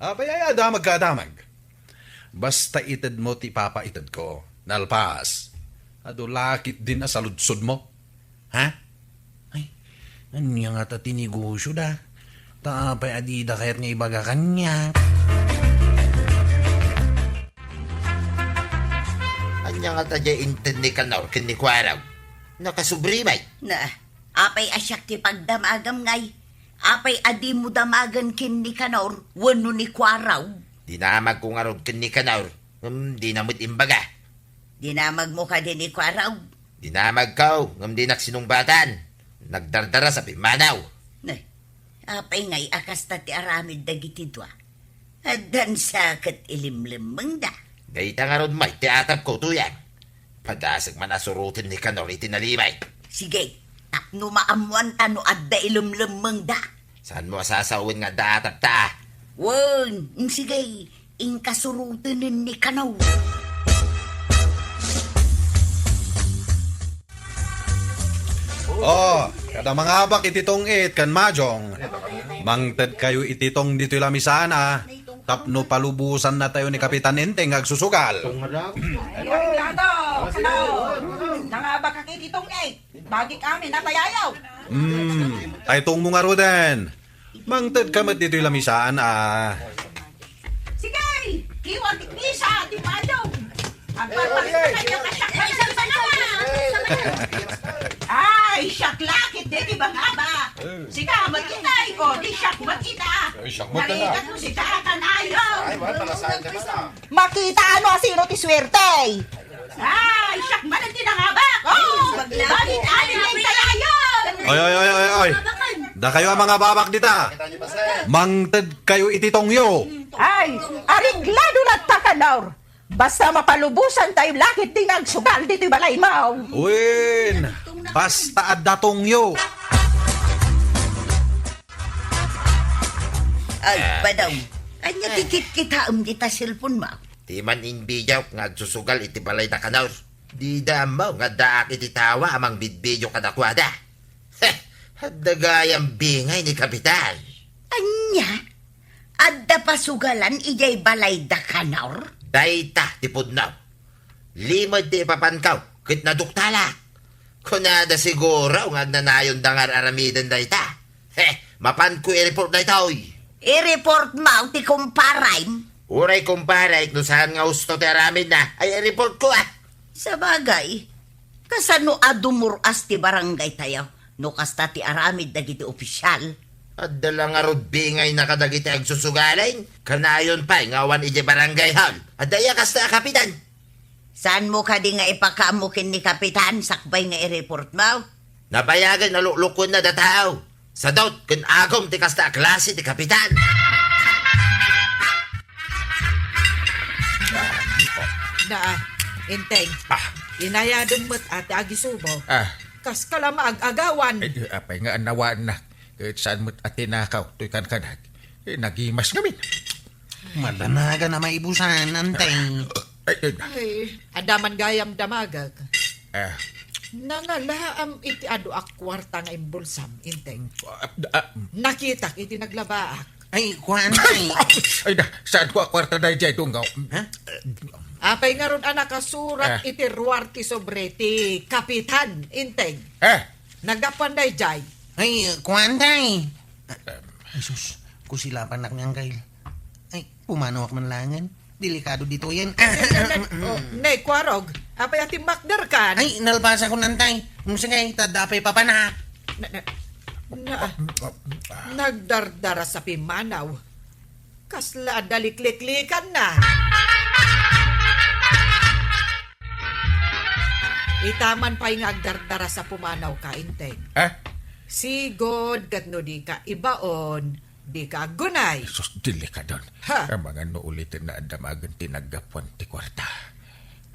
Apay ay adamag ka adamag? Basta itedmo ti ipapaited ko. Nalpas, adu la ketdin a saludsodmo. Ha? Ay, ania ngata ti negosyo da? Ta apay a dida kayat nga ibaga kaniak? Ania ngata diay inted ni Kanor ken ni Kuarog? Nakasubri met. Na, apay a siak ti pagdamagam ngay? Apay a dimo damagen ken ni Kanor wenno ni Kuarog? Dinamagko ngarud ken ni Kanor, ngem dina met imbaga. Dinamagmo kadi ni Kuarog? Dinamagko, ngem dinak sinungbatan. Nagdardaras a pimmanaw. Ne, apay ngay a kasta ti aramid dagiti dua? Addan sa ket ilimlemmengda. Dayta ngarud met ti atapko, Tuyang. Padasek man a suroten ni Kanor iti nalimed. Sige, tapno maammuanta no adda ilemlemmengda. Saanmo a sasawen nga adda atapta? Wen, mm, sige, inka surotenen ni Kanor. Oh, kada mangabak iti tong-it ken Majong, mangtedkayo iti tong ditoy lamisaan, a. Tapno palubosannatayo ni Kapitan Enteng nga agsusugal. Ay, Lado! Ano? Nangabakak iti tong-it. Bagik amin, natayayaw. Hmm, tay tongmo ngaruden. Mangtedka met ditoy lamisaan, a. Sige! Kiwa ti pisa, ti payong. Agpapakita kaniak a siak la iti bangabak. Ay, siak la ketdi ti bangabak. Sika met itay, o, di siak met ita. Ay, siak met ita. Narigat mo sika, kanayon. Ay, wala, talasayan ka na. Makita ano a sino ti suerte. Ay, siak man ti nangabak. O, bagit amin nga tayayon. Oy, oy, oy, oy, oy. Dakayo a mangababak dita. Mangtedkayo iti tongyo. Ay, areglado latta, Kanor. Basta mapalubosantayo la ketdi nga agsugal ditoy balaymo. Wen, basta adda tongyo. Ay, Badong, ania ti kitkitaem dita cellphone mo? Ti man-invidiaok nga agsusugal iti balay da Kanor. Dida ammo nga addaak iti tawa a mangbidbidio kadakuada. Heh, adda gayam bingay ni Kapitan. Ania? Adda pasugalan idiay balay da Kanor? Dayta ti pudno. Limed ti ipapanko ket naduktalak. Kunada siguro nga agnanayon da nga ar-aramiden dayta. Heh, mapanko i-report daytoy. I-report mo ti kumparem? Uray kumparek no saan nga husto ti aramidna, ay i-report ko, ah. Sabagay, kasano a dumur-as ti barangay tayo no kasta ti aramid dagiti opisyal? Adda la ngarud bingayna kadagiti agsusugalen, kanayon pay nga awan idiay barangay hall. Adda iya kasta a kapitan. Saanmo kadi nga ipakaammo ken ni Kapitan sakbay nga i-report mo? Nabayagen a luklokuenna da tao. Sadut ken agum ti kasta a klase ti kapitan. Daan, Enteng. Ah. Inayadem met a ti agisubo. Ah. Kaska la maag-agawan. Ay, di, apay nga anawanna. Ket saan met a tinakaw toy kankanag. Eh, nagimas ngamin. Madanagan a maibusan, Anteng. Ay, ay, Ay, adda man gayam damagek. Eh. Nangalaam iti adu a kuarta nga imbulsam, Inteng. Ah, ah. Nakitak iti naglabaak. Ay, kuan, ay. Ay, da, saan ko a kuarta dayjay, Dunggaw? Ha? Apay ngarud a nakasurat Eh. iti ruar ti sobre ti kapitan, Inteng? Eh. Naggapuan dayjay. Ay, kuan, tay. Ay, sus, kusilapan nak ni Angkay. Ay, pumanaw ak man langen. Delikado ditoyen. Oh, ne, Kuarog, apay a timmakderkan? Ay, nalpasak ko, Antay. Sige, ta adda pay papanak. Na, na, na, nagdardaras a pimanaw. Kasla adda likliklikanna. Ita man pay nga agdardaras a pumanawka, Inteng. Ha? Sigud ket no dika ibaon, dika aggunay. Sus, delikadon. Ha? Amangan no uliten na adda magen ti naggapuan ti kuarta.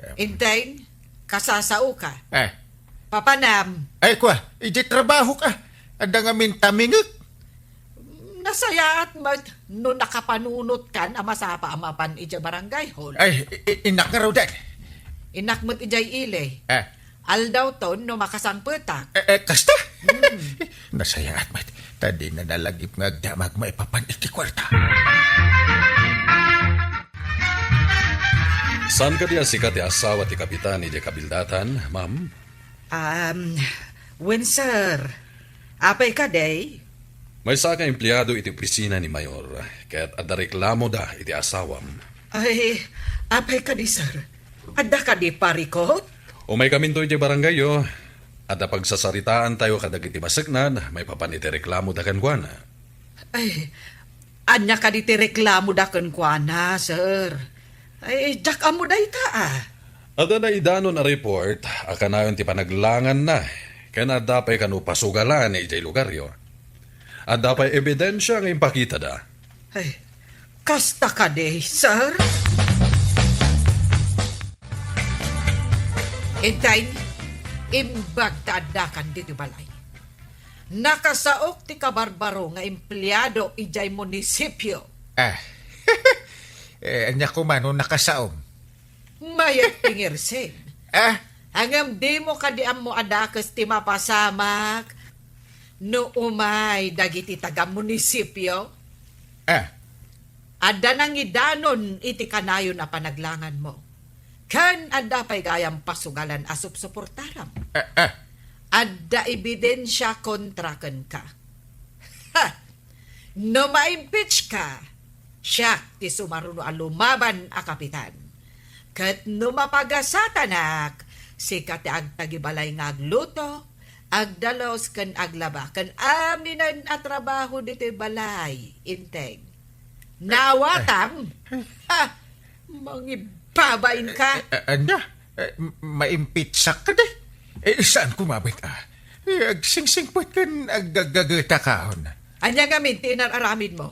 Em. Inteng, kasasaoka. Eh. Papanam. Ay, kua, iti trabaho ka. Adda ngamin tamingek. Nasayaat met no nakapanunotkan a masapa a mapan idiay barangay hall. Ay, i-, i-, innak ngaruden. Innak met idiay ili. Eh. Aldawton no makasangpetak. Eh, eh, kasta? Hmm. Nasayaat met. Ta dina nalagip nga agdamag maipapan iti kuarta. Saan kadi a sika ti asawa ti kapitan idiay kabildatan, ma'am? Um, wen, sir. Apay kadi? Maysa ka empleado iti opisina ni Mayor, ket adda reklamoda iti asawam. Ay, apay kadi, sir? Adda kadi parikot? Umaykaminto idiay barangayyo. Adda pagsasaritaantayo kadagiti maseknan maipapan iti reklamoda kenkuana. Ay, ania kadi ti reklamoda kenkuana, sir? Ay, diak ammo dayta, a. Adda naidanon a report a kanayon ti panaglanganna, ken adda pay kano pasugalan idiay lugaryo. Adda pay ebidensia nga impakitada. Ay, kasta kadi, sir? Intay, imbag ta addakan ditoy balay. Nakasaok ti kabarbaro nga empleado idiay munisipio. Ah. Eh, ania koma no nakasaom? Mayat ti ngirsem. Ah? Ngem dimo kadi ammo a dakes ti mapasamak no umay dagiti taga-munisipio? Ah? Adda nangidanon iti kanayon a panaglanganmo. Ken adda pay gayam pasugalan a supsuportaram. Ah, ah. Adda ebidensia kontra kenka. Ha! No ma-impeach ka, siak ti sumaruno a lumaban a kapitan. Ket no mapagasatanak, sika ti agtagibalay nga agluto, agdalus ken aglaba, ken aminen a trabaho ditoy balay, Inteng. Nawatam? Ha! Mangibabain ka? Eh, eh, ania? Eh, m-, maimpeachak kadi? Eh, saan koma met, ah? Eh, agsingsingpet ken aggaggagetakon. Ania ngamin ti inar-aramidmo?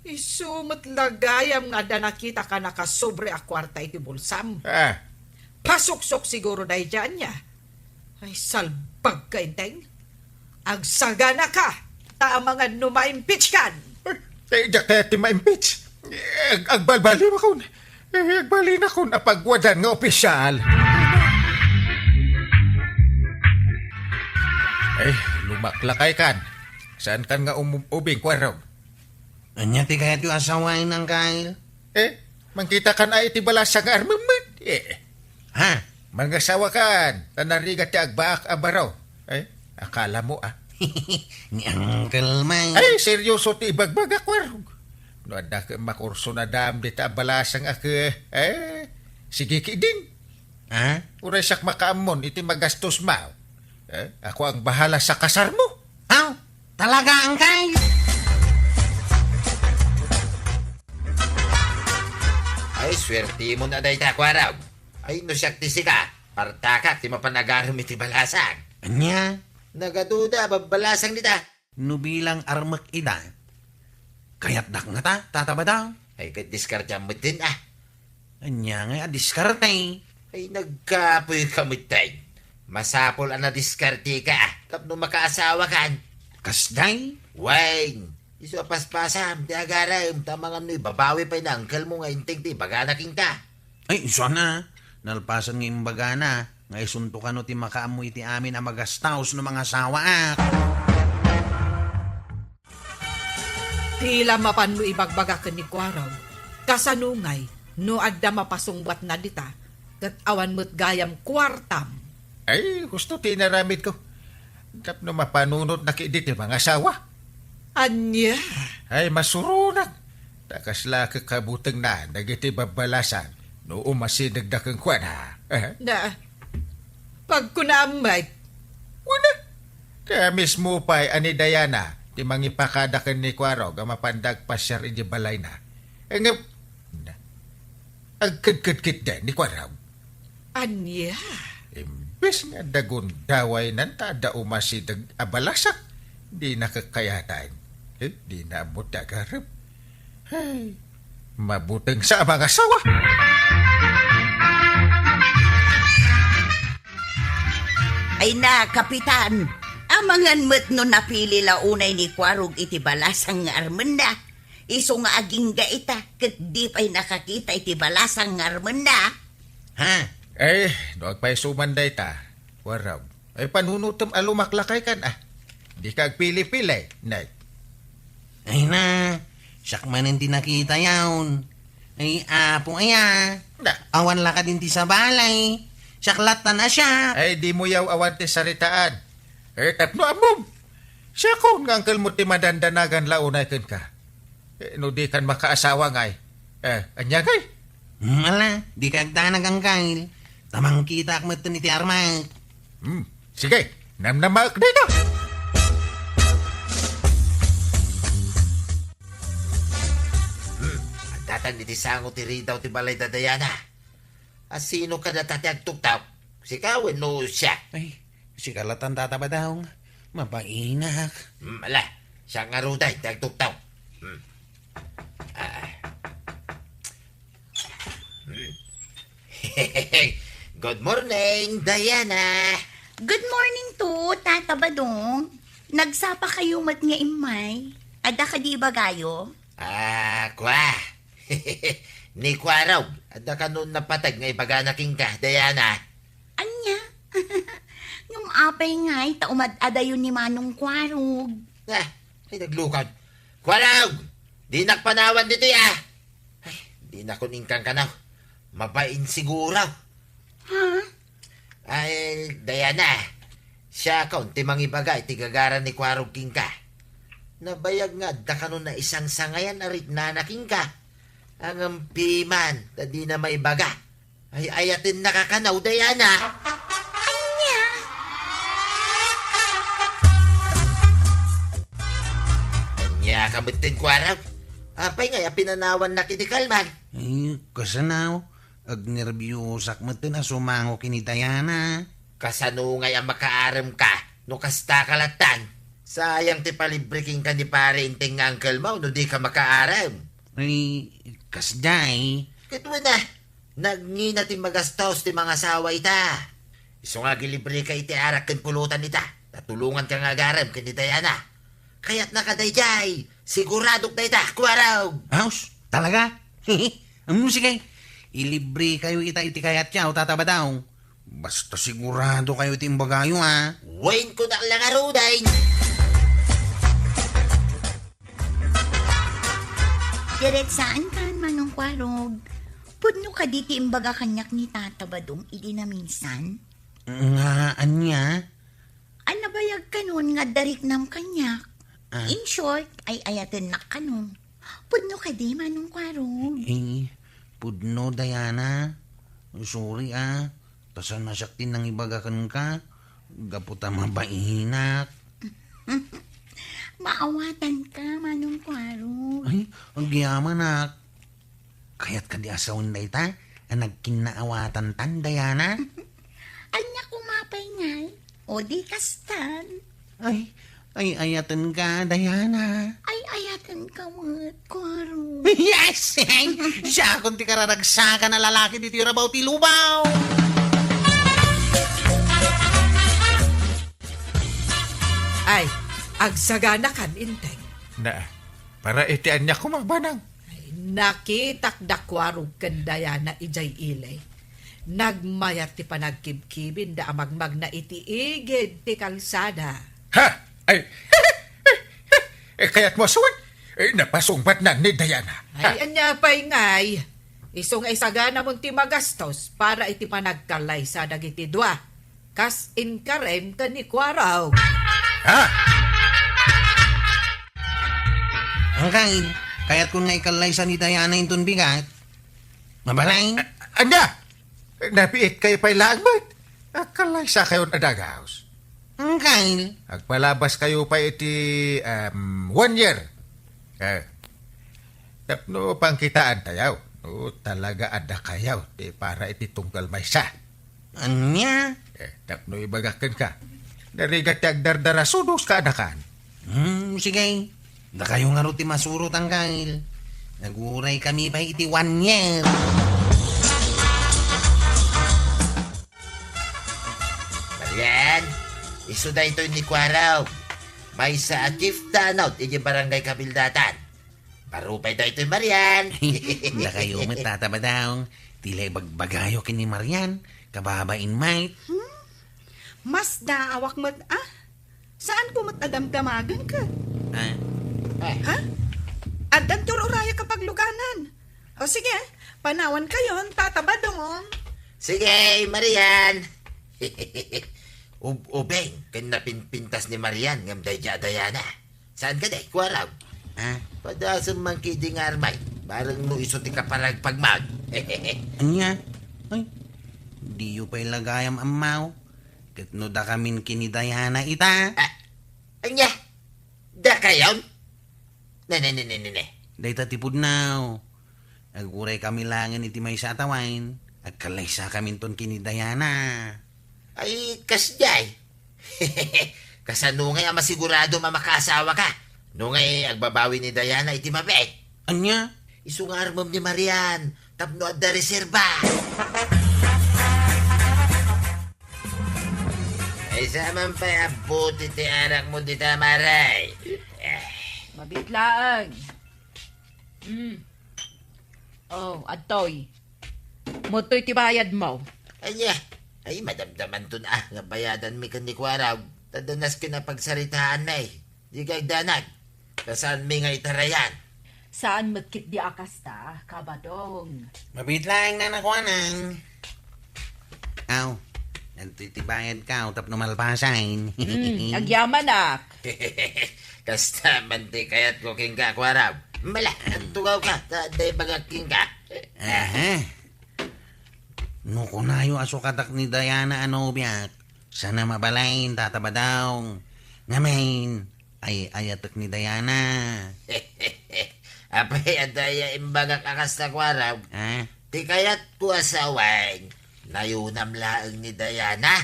Isu met la gayam nga adda nakitak a nakasobre a kuarta iti bulsam. Ah. Pasuksok siguro daydiay, ania? Ay, salbag ka, Inteng. Agsagana ka, ta amangan no ma-impeach kan. Ay, eh, diak kayat ti ma-impeach. Eh, ag-, agbalbaliwakon. Eh, agbalinakon a pagwadan nga opisyal. Eh, lumaklakay kan. Saan kan nga umub-ubing, Kuarog? Ania ti kayatyo a sawen, Angkay? Eh, mangkita kan a iti balasang nga armemmet. Eh. Ha? Mangasawa kan, ta narigat ti agbaak a baro. Eh, akala mo, ah. Ni Uncle Mike. Ay, seryoso ti ibagbagak, Kuarog. No adda ket makurso na dam dita a balasang a ke, eh, sige ki din. Ha? Uray siak makaammon iti magastos mo. Eh, ako ang bahala sa kasar mo. Aw, talaga, Angkay? Ay, swerte mo na dayta, Kuarog. Ay, no siak ti sika, partakak ti mapan agarem iti balasang. Ania? Nagaduda, babbalasang dita. No bilang armek ida, kayatdak ngata, Tata Badang? Ay, ket diskarteam met din, ah. Ania ngay a diskarte? Ay, nagkapoy ka met din. Masapul a nadiskarte ka, ah, tapno makaasawa kan. Kasdiay? Wen, Isu a paspasam ti agarem, ta amangan no ibabawi pay ni uncle mo nga Enteng ti ibagana kenka. Ay, isu a, nalpasen nga imbagana nga isunto kano ti makaammo iti amin a magastaos no mangasawaak. Ti la mapanmo ibagbaga ken ni Kuarog, kasano ngay no adda mapasungbatna dita, ket awan met gayam kuartam? Ay, husto ti inaramidko. Tapno mapanunotna ketdi ti mangasawa. Ania? Ay, masuronak. Ta kasla kakabutengna dagiti babbalasang no umasidegda kenkuana. Eh? Na, pagkunaam met. Wen a, kaya mismo pay a ni Diana ti mangipakada ken ni Kuarog a mapanda agpasiar iti balayna. Ngem, na, agkedked ketdi ni Kuarog. Ania? Imbes nga adda gundawaynan ta adda umasideg a balasak, dina kakkayatan. Eh, dina ammo ti agarem. Ay, mabuteng sa a mangasawa. Ay na, Kapitan, amangan met no napili la unay ni Kuarog iti balasang nga armenna. Isu nga agingga ita, ket di pay nakakita iti balasang nga armenna. Ha? Eh, no agpayso man dayta, Kuarog. Ay, panunotem a lumaklakay kan, ah. Dika agpili-pili, Nay. Ay na, siak manen ti nakita yaon. Ay, apo aya. Na. Awan la kadin ti sabali. Siak lattan a siak. Ay, dimo yaw awan ti saritaan. Eh, tapno ammom. Siakon nga uncle mo ti madandanagan la unay kenka. Eh, no di kan makaasawa ngay. Eh, ania ngay? Hmm, ala, di ka agdanag, Angkal. Ta mangkitaak metten iti armak. Hmm, sige, namnamaek dayta. Hmm, adda tan iti sango ti ridaw ti balay da Diana. A sino kadata ti agtuktok? Sika wenno siak? Ay, sika latan, Tata Badong. Mabainak. Hmm, ala, siak ngaruden ti agtuktok. Hmm. Ah. Hmm. Good morning, Diana. Good morning to, Tata Badong. Nagsapa kayo met nga immay. Adda kadi ibagayo? Ah, kua. Ni Kuarog, adda kanon napateg nga ibagana kenka, Diana. Ania? Ngem apay ngay ta umad-adayo ni Manong Kuarog? Ah, ay naglukad. Kuarog! Dinak panawan ditoy, ah! Ay, dinakon inkang kanaw. Mabain siguro. Ha? Ay, Diana, siakon ti mangibaga iti gagara ni Kuarog kenka. Nabayag nga adda kanon naisangsangayan a riknana kenka. Ngem piman, ta dina maibaga. Ay, ayatennaka kanaw, Diana. Ania? Ania ka metten, Kuarog? Apay ngay a pinanawannak iti kalman? Ay, kasano? Agnerbiosak metten a sumango ken ni Diana. Kasano ngay a makaaremka no kasta ka lattan? Sayang ti palibre kenka ni Pare Enteng nga uncle mo no di ka makaarem. Ay, kasdiay. Ket wen a, nagngina ti magastos ti mangasawa ita. Isu nga agilibreka iti arak ken pulutan ita. Ta tulonganka nga agarem ken ni Diana. Kayatnaka daydiay. Siguradok dayta, Kuarog. Aos, talaga? Ammom, sige. Ilibre kayo ita iti kayatyo, Tata Badong. Basta sigurado kayo iti imbagayo, ha? Wen, kunak la ngaruden. Diretsaankan, Manong Kuarog. Pudno kadi ti imbaga kaniak ni Tata Badong idi naminsan? Nga ania? A nabayag kanon nga adda riknam kaniak. Ah. In short, ay-ayatennak kanon. Pudno kadi, Manong Kuarog? Eh, pudno, Diana. Sorry, ah. Ta saan a siak ti nangibaga kenka. Gapu ta mabainak. Maawatanka, Manong Kuarog. Ay, agyamanak. Kayat kadi a sawen dayta a nagkinnaawatantan, Diana? Ania koma pay ngay? O di kastan. Ay, ay-ayatenka, Diana. Ay-ayatenka met, Kuarog. Yes! Siakon ti kararagsakan a lalaki ditoy rabaw ti lubong. Ay, agsaganakan, Enteng. Na, Para iti ania koma, Banang? Ay, nakitak da Kuarog ken Diana idiay ili. Nagmayat ti panagkibkibinda a magmagna iti igid ti kalsada. Ha? Ay, eh, kayatmo a suwat? Eh, napasungbatnan ni Diana. Ay, ania pay ngay? Isu nga isaganamon ti magastos para iti panagkallaysa dagiti dua. Kas inkarem ken ni Kuarog. Ha? Angkay, kayatkon nga ikallaysa ni Diana inton bigat. Mabalay? A-, ania? Nabiit kayo pay laeng met. Agkallaysakayon a dagus. Angkay. Agpalabas kayo pay iti, um, one year. Eh, tapno pangkitaan tayo. No, talaga adda kayo. Ti para iti tunggal maysa. Ania? Eh, tapno ibagak kenka. Narigat ti agdardarasudos ka adakan. Hmm, sige. Dakayo ngarud ti masurot, Angkay. Naguray kami pay iti one year. Marian, isu daytoy ni Kuarog. Maysa a chief tanod iti barangay kabildatan. Baro pay daytoy, Marian. Dakayo met, Tata Badong. Ti la ibagbagayo ken ni Marian, kababain met. Hmm? Masdaawak met, ah? Saanko met a damdamagen ket? Ah. Ha? Addan ti ur-urayak a pagluganan. O sige, panawankayon, Tata Badong. Sige, Marian. Ub-, ubing ken napinpintas ni Marian ngem daydi a Diana. Saan ka, day, Kuarog? Ah? Padasem man kidi nga armay. Bareng no isu ti kaparagpagmag. Ania? Ay, diyo pay la gayam ammaw. Ket no dakamin ken ni Diana ita? Ah, ania? Dakayon? Ne, ne, ne, ne, ne, ne. Dayta ti pudno. Aguray kami laengen iti maysa a tawen. Agkallaysakaminton ken ni Diana. Ay, kasdiay. Kasano ngay a masiguradom a makaasawaka? No ngay, agbabawi ni Diana iti mabiit. Ania? Isu nga armem ni Marian, tapno adda reserba. Maysa man pay a buti ti arakmo dita, Mare. Eh. Mabiit laeng. Mm. Oh, adtoy. Adtoy ti bayadmo. Ania? Ay, madamdamanton a nga bayadanmi ken ni Kuarog. Ta danas ken a pagsaritaanmi. Dika agdanag. Ta saanmi nga itarayan. Saan met ketdi a kasta, Kabadong? Mabiit laeng, Nana Kuanang. Aw, adtoy ti bayadko tapno malpasen. Hmm, agyamanak. Kasta man ti kayatko kenka, Kuarog. Mala, agtugawka, ta adda ibagak kenka. Aha. No kunayo a sukatak ni Diana a nobiak, saan a mabalin, Tata Badong. Ngamin, ay-ayatek ni Diana. Apay, adda aya imbagak a kasta, Kuarog? Ah? Ti kayatko a sawen, nayonam laeng ni Diana.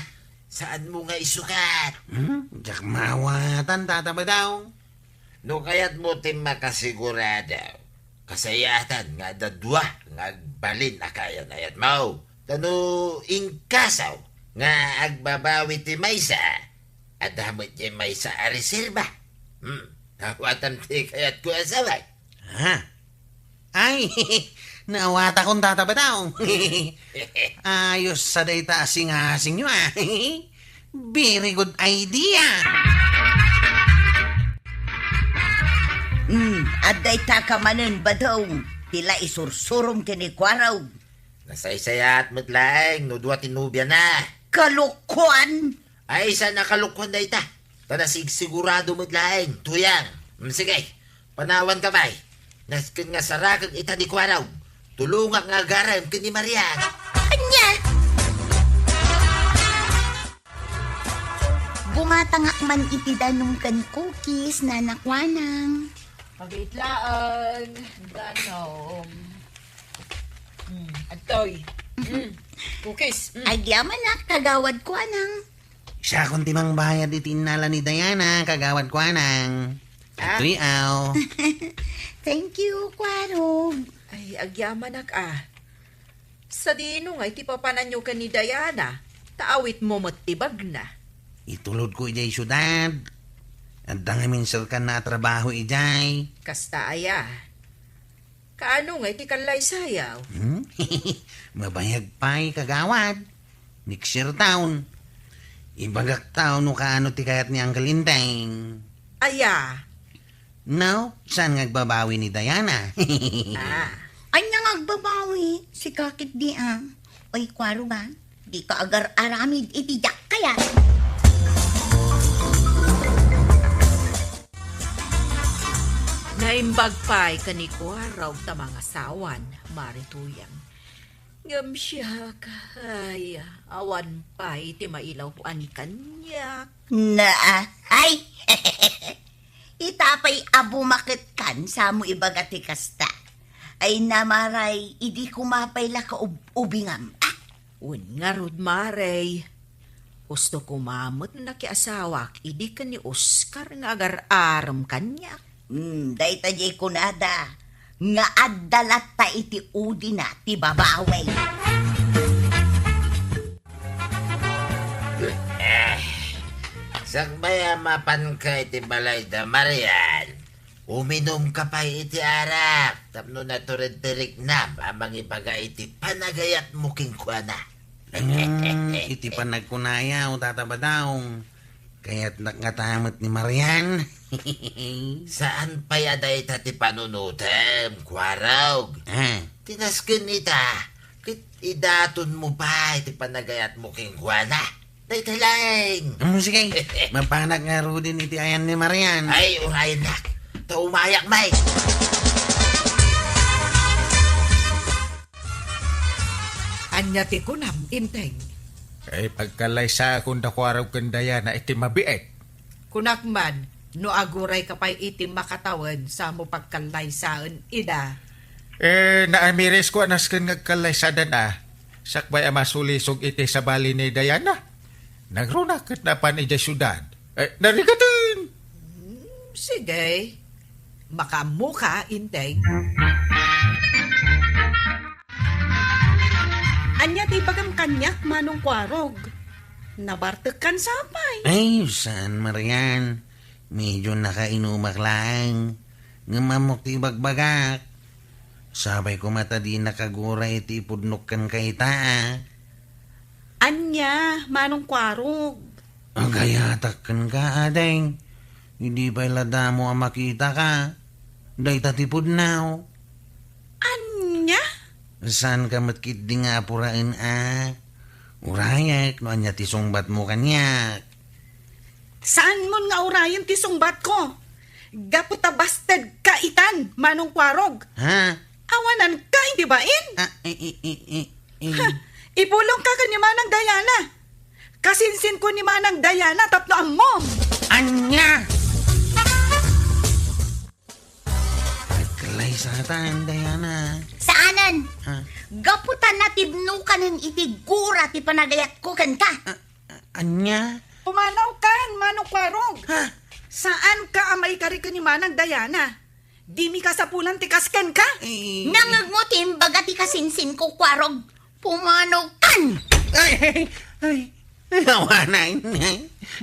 Saanmo nga isukat? Hmm? Diak maawatan, Tata Badong. No kayatmo ti makasigurado, kasayatan nga adda dua nga agbalin a kaayan-ayatmo. Ta no inkaso nga agbabawi ti maysa, adda met diay maysa a reserba. Hmm, awatam ti kayatko a sawen. Ha? Ay, naawatakon, Tata Badong. Ayos sa dayta a singasingyo, ah. Very good idea. Hmm, adda itaka manen, Badong. Ti la isursurom ken ni Kuarog. Nasaysayaat met laeng no dua ti nobiana. Kalokoan! Ay, saan a kalokoan dayta. Ta nasigsigurado met laeng, Tuyang. Mm, sige, panawanka pay. Nasken nga sarakek ita ni Kuarog. Tulongak nga agarem ken ni Marian. Ania? Bumatangak man iti danum ken cookies, Nana Kuanang. Mabiit laeng, danum. Hmm, adtoy. Hmm, cookies. Hmm. Agyamanak, Kagawad Kuanang. Siakon ti mangbayad iti innala ni Diana, Kagawad Kuanang. Ah. Adtoy, aw. Thank you, Kuarog. Ay, agyamanak, ah. Sadino ngay ti papananyo ken ni Diana, ta awitmo met ti bagna? Itulodko idiay siudad. Adda ngamin serkan a trabaho idiay. Kasta aya? Kaano nga iti kallaysayaw? Hmm? Mabayag pay, kagawad. Next year taon. Ibagak taon no kaano ti kayat ni Uncle Enteng. Aya? No, saan nga agbabawi ni Diana? Ah. Anya nga agbabawi? Sika ketdi, a. Oy, Kuarog, a. Dika agar-aramid iti diak kayat. Naimbag pay ken ni Kuarog ta mangasawan, Mari Tuyang. Ngem siak, ay, awan pay ti mailaw-an kaniak. Na, ay! Ita pay a bumaketkan, samo ibaga ti kasta. Ay, Mari, idi koma pay la kaub-ubingam, a? Wen ngarud, Mari. Husto koma met nakiasawak idi ken ni Oscar nga agar-arem kaniak. Hmm, dayta diay kunada nga adda latta iti udina ti babawi. Eh, sakbay a mapanka iti balayda, Marian, uminumka pay iti arak tapno naturedderiknam a mangibaga iti panagayatmo kenkuana. Hmm, iti panagkunayaw, Tata Badong, kayatnak ngata met ni Marian. Saan pay a dayta ti panunotem, Kuarog. Ah. Ti nasken ita, ket idatonmo pay ti panagayatmo kenkuana. Dayta laeng. Hmm, sige. Mapanak ngaruden iti ayan ni Marian. Ay, urayennak. Ta umayak, Mike. Ania ti kunam, Enteng? Ay, pagkallaysaakon da Kuarog ken Diana iti mabiit. Kunak man, no agurayka pay iti makatawen, samo pagkallaysaen ida. Eh, naamirisko a nasken nga agkallaysadan a, sakbay a masulisog iti sabali ni Diana. Nagruna ket napan idiay siudad. Eh, narigaten! Hmm, sige. Makaammoka, Enteng. Ania ti ibagam kaniak, Manong Kuarog? Nabartekkan sapay. Ay, saan, Marian? Medyo nakainumak laeng. Ngem ammok ti ibagbagak. Sapay koma ta dinak aguray iti ipudnok kenka ita, a. Ania, Manong Kuarog? Agayatak kenka, ading. Idi pay la damo a makitaka. Dayta ti pudno. Ania? Saanka met ketdi nga apuraen a. Urayek no ania ti sungbatmo kaniak. Saanmon nga urayen ti sungbatko? Gapu ta bastedka itan, Manong Kuarog. Ha? Awananka iti bain? Ah, eh, eh, eh, eh, eh. Ha, ipulongka ken ni Manang Diana. Kasinsinko ni Manang Diana tapno ammom. Ania? Agkallaysaatan, Diana. Saanen. Ha? Gapu ta natibnokanen iti gura ti panagayatko kenka. Ah, ah, ania? Pumanawkan, Manong Kuarog. Ha? Saanka a maikari ken ni Manang Diana. Dimi kasapulan ti kas kenka. Eh. Nangngegmo ti imbaga ti kasinsinko, Kuarog. Pumanawkan! Ay, ay, ay. Awanen.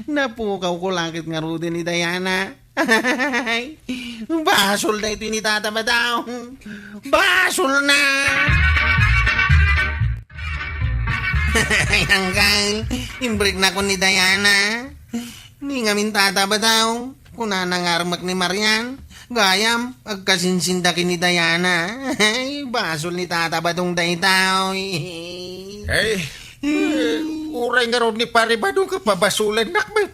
Napukawko la ket ngaruden ni Diana. Ay, basol daytoy ni Tata Badong. Basolna! Ay, anggal. Imbreknakon ni Diana. Ni ngamin, Tata Badong. Kunana nga armek ni Marian, gayam, agkasinsinda ken ni Diana. Ay, basol ni Tata Badong daytoy. Ay, eh, uray ngarud ni Pare Badong ket pabasolennak met.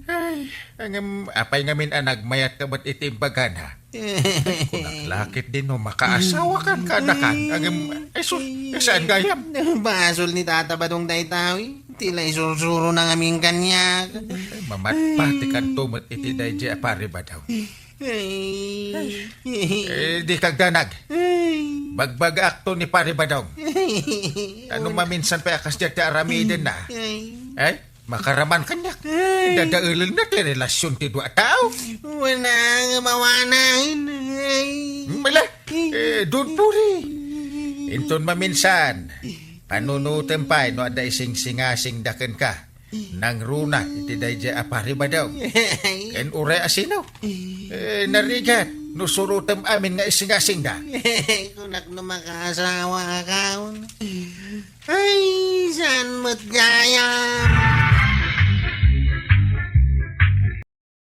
Ay, ngem, apay ngamin a nagmayatka met iti imbagana? Kunak la ketdi no makaasawakan kadakan. Ngem, ay sus, saan gayam? Basol ni Tata Badong daytoy. Ti la isursurona ngamin kaniak. Ay, mamatpatikanto met iti daydi a Pare Badong. Ay. Eh, dika agdanag. Ay. Bagbagaakto ni Pare Badong. Ay. Ano maminsan pay a kasdiay ti aramidenna? Ay. Ay, makaraman kaniak. Ay. Dadaelenna ti relasion ti dua a tao. Wen a nga mawanan. Ay. Mala, eh, don't worry. Inton maminsan, panunotem pay no adda isingsingasingda kenka. Nangruna iti daydiay a paribadong. Ken uray a sino? Eh, narigat, no surotem amin nga isingasingda. Kunak no makaasawa akon. Ay, saan met gayam?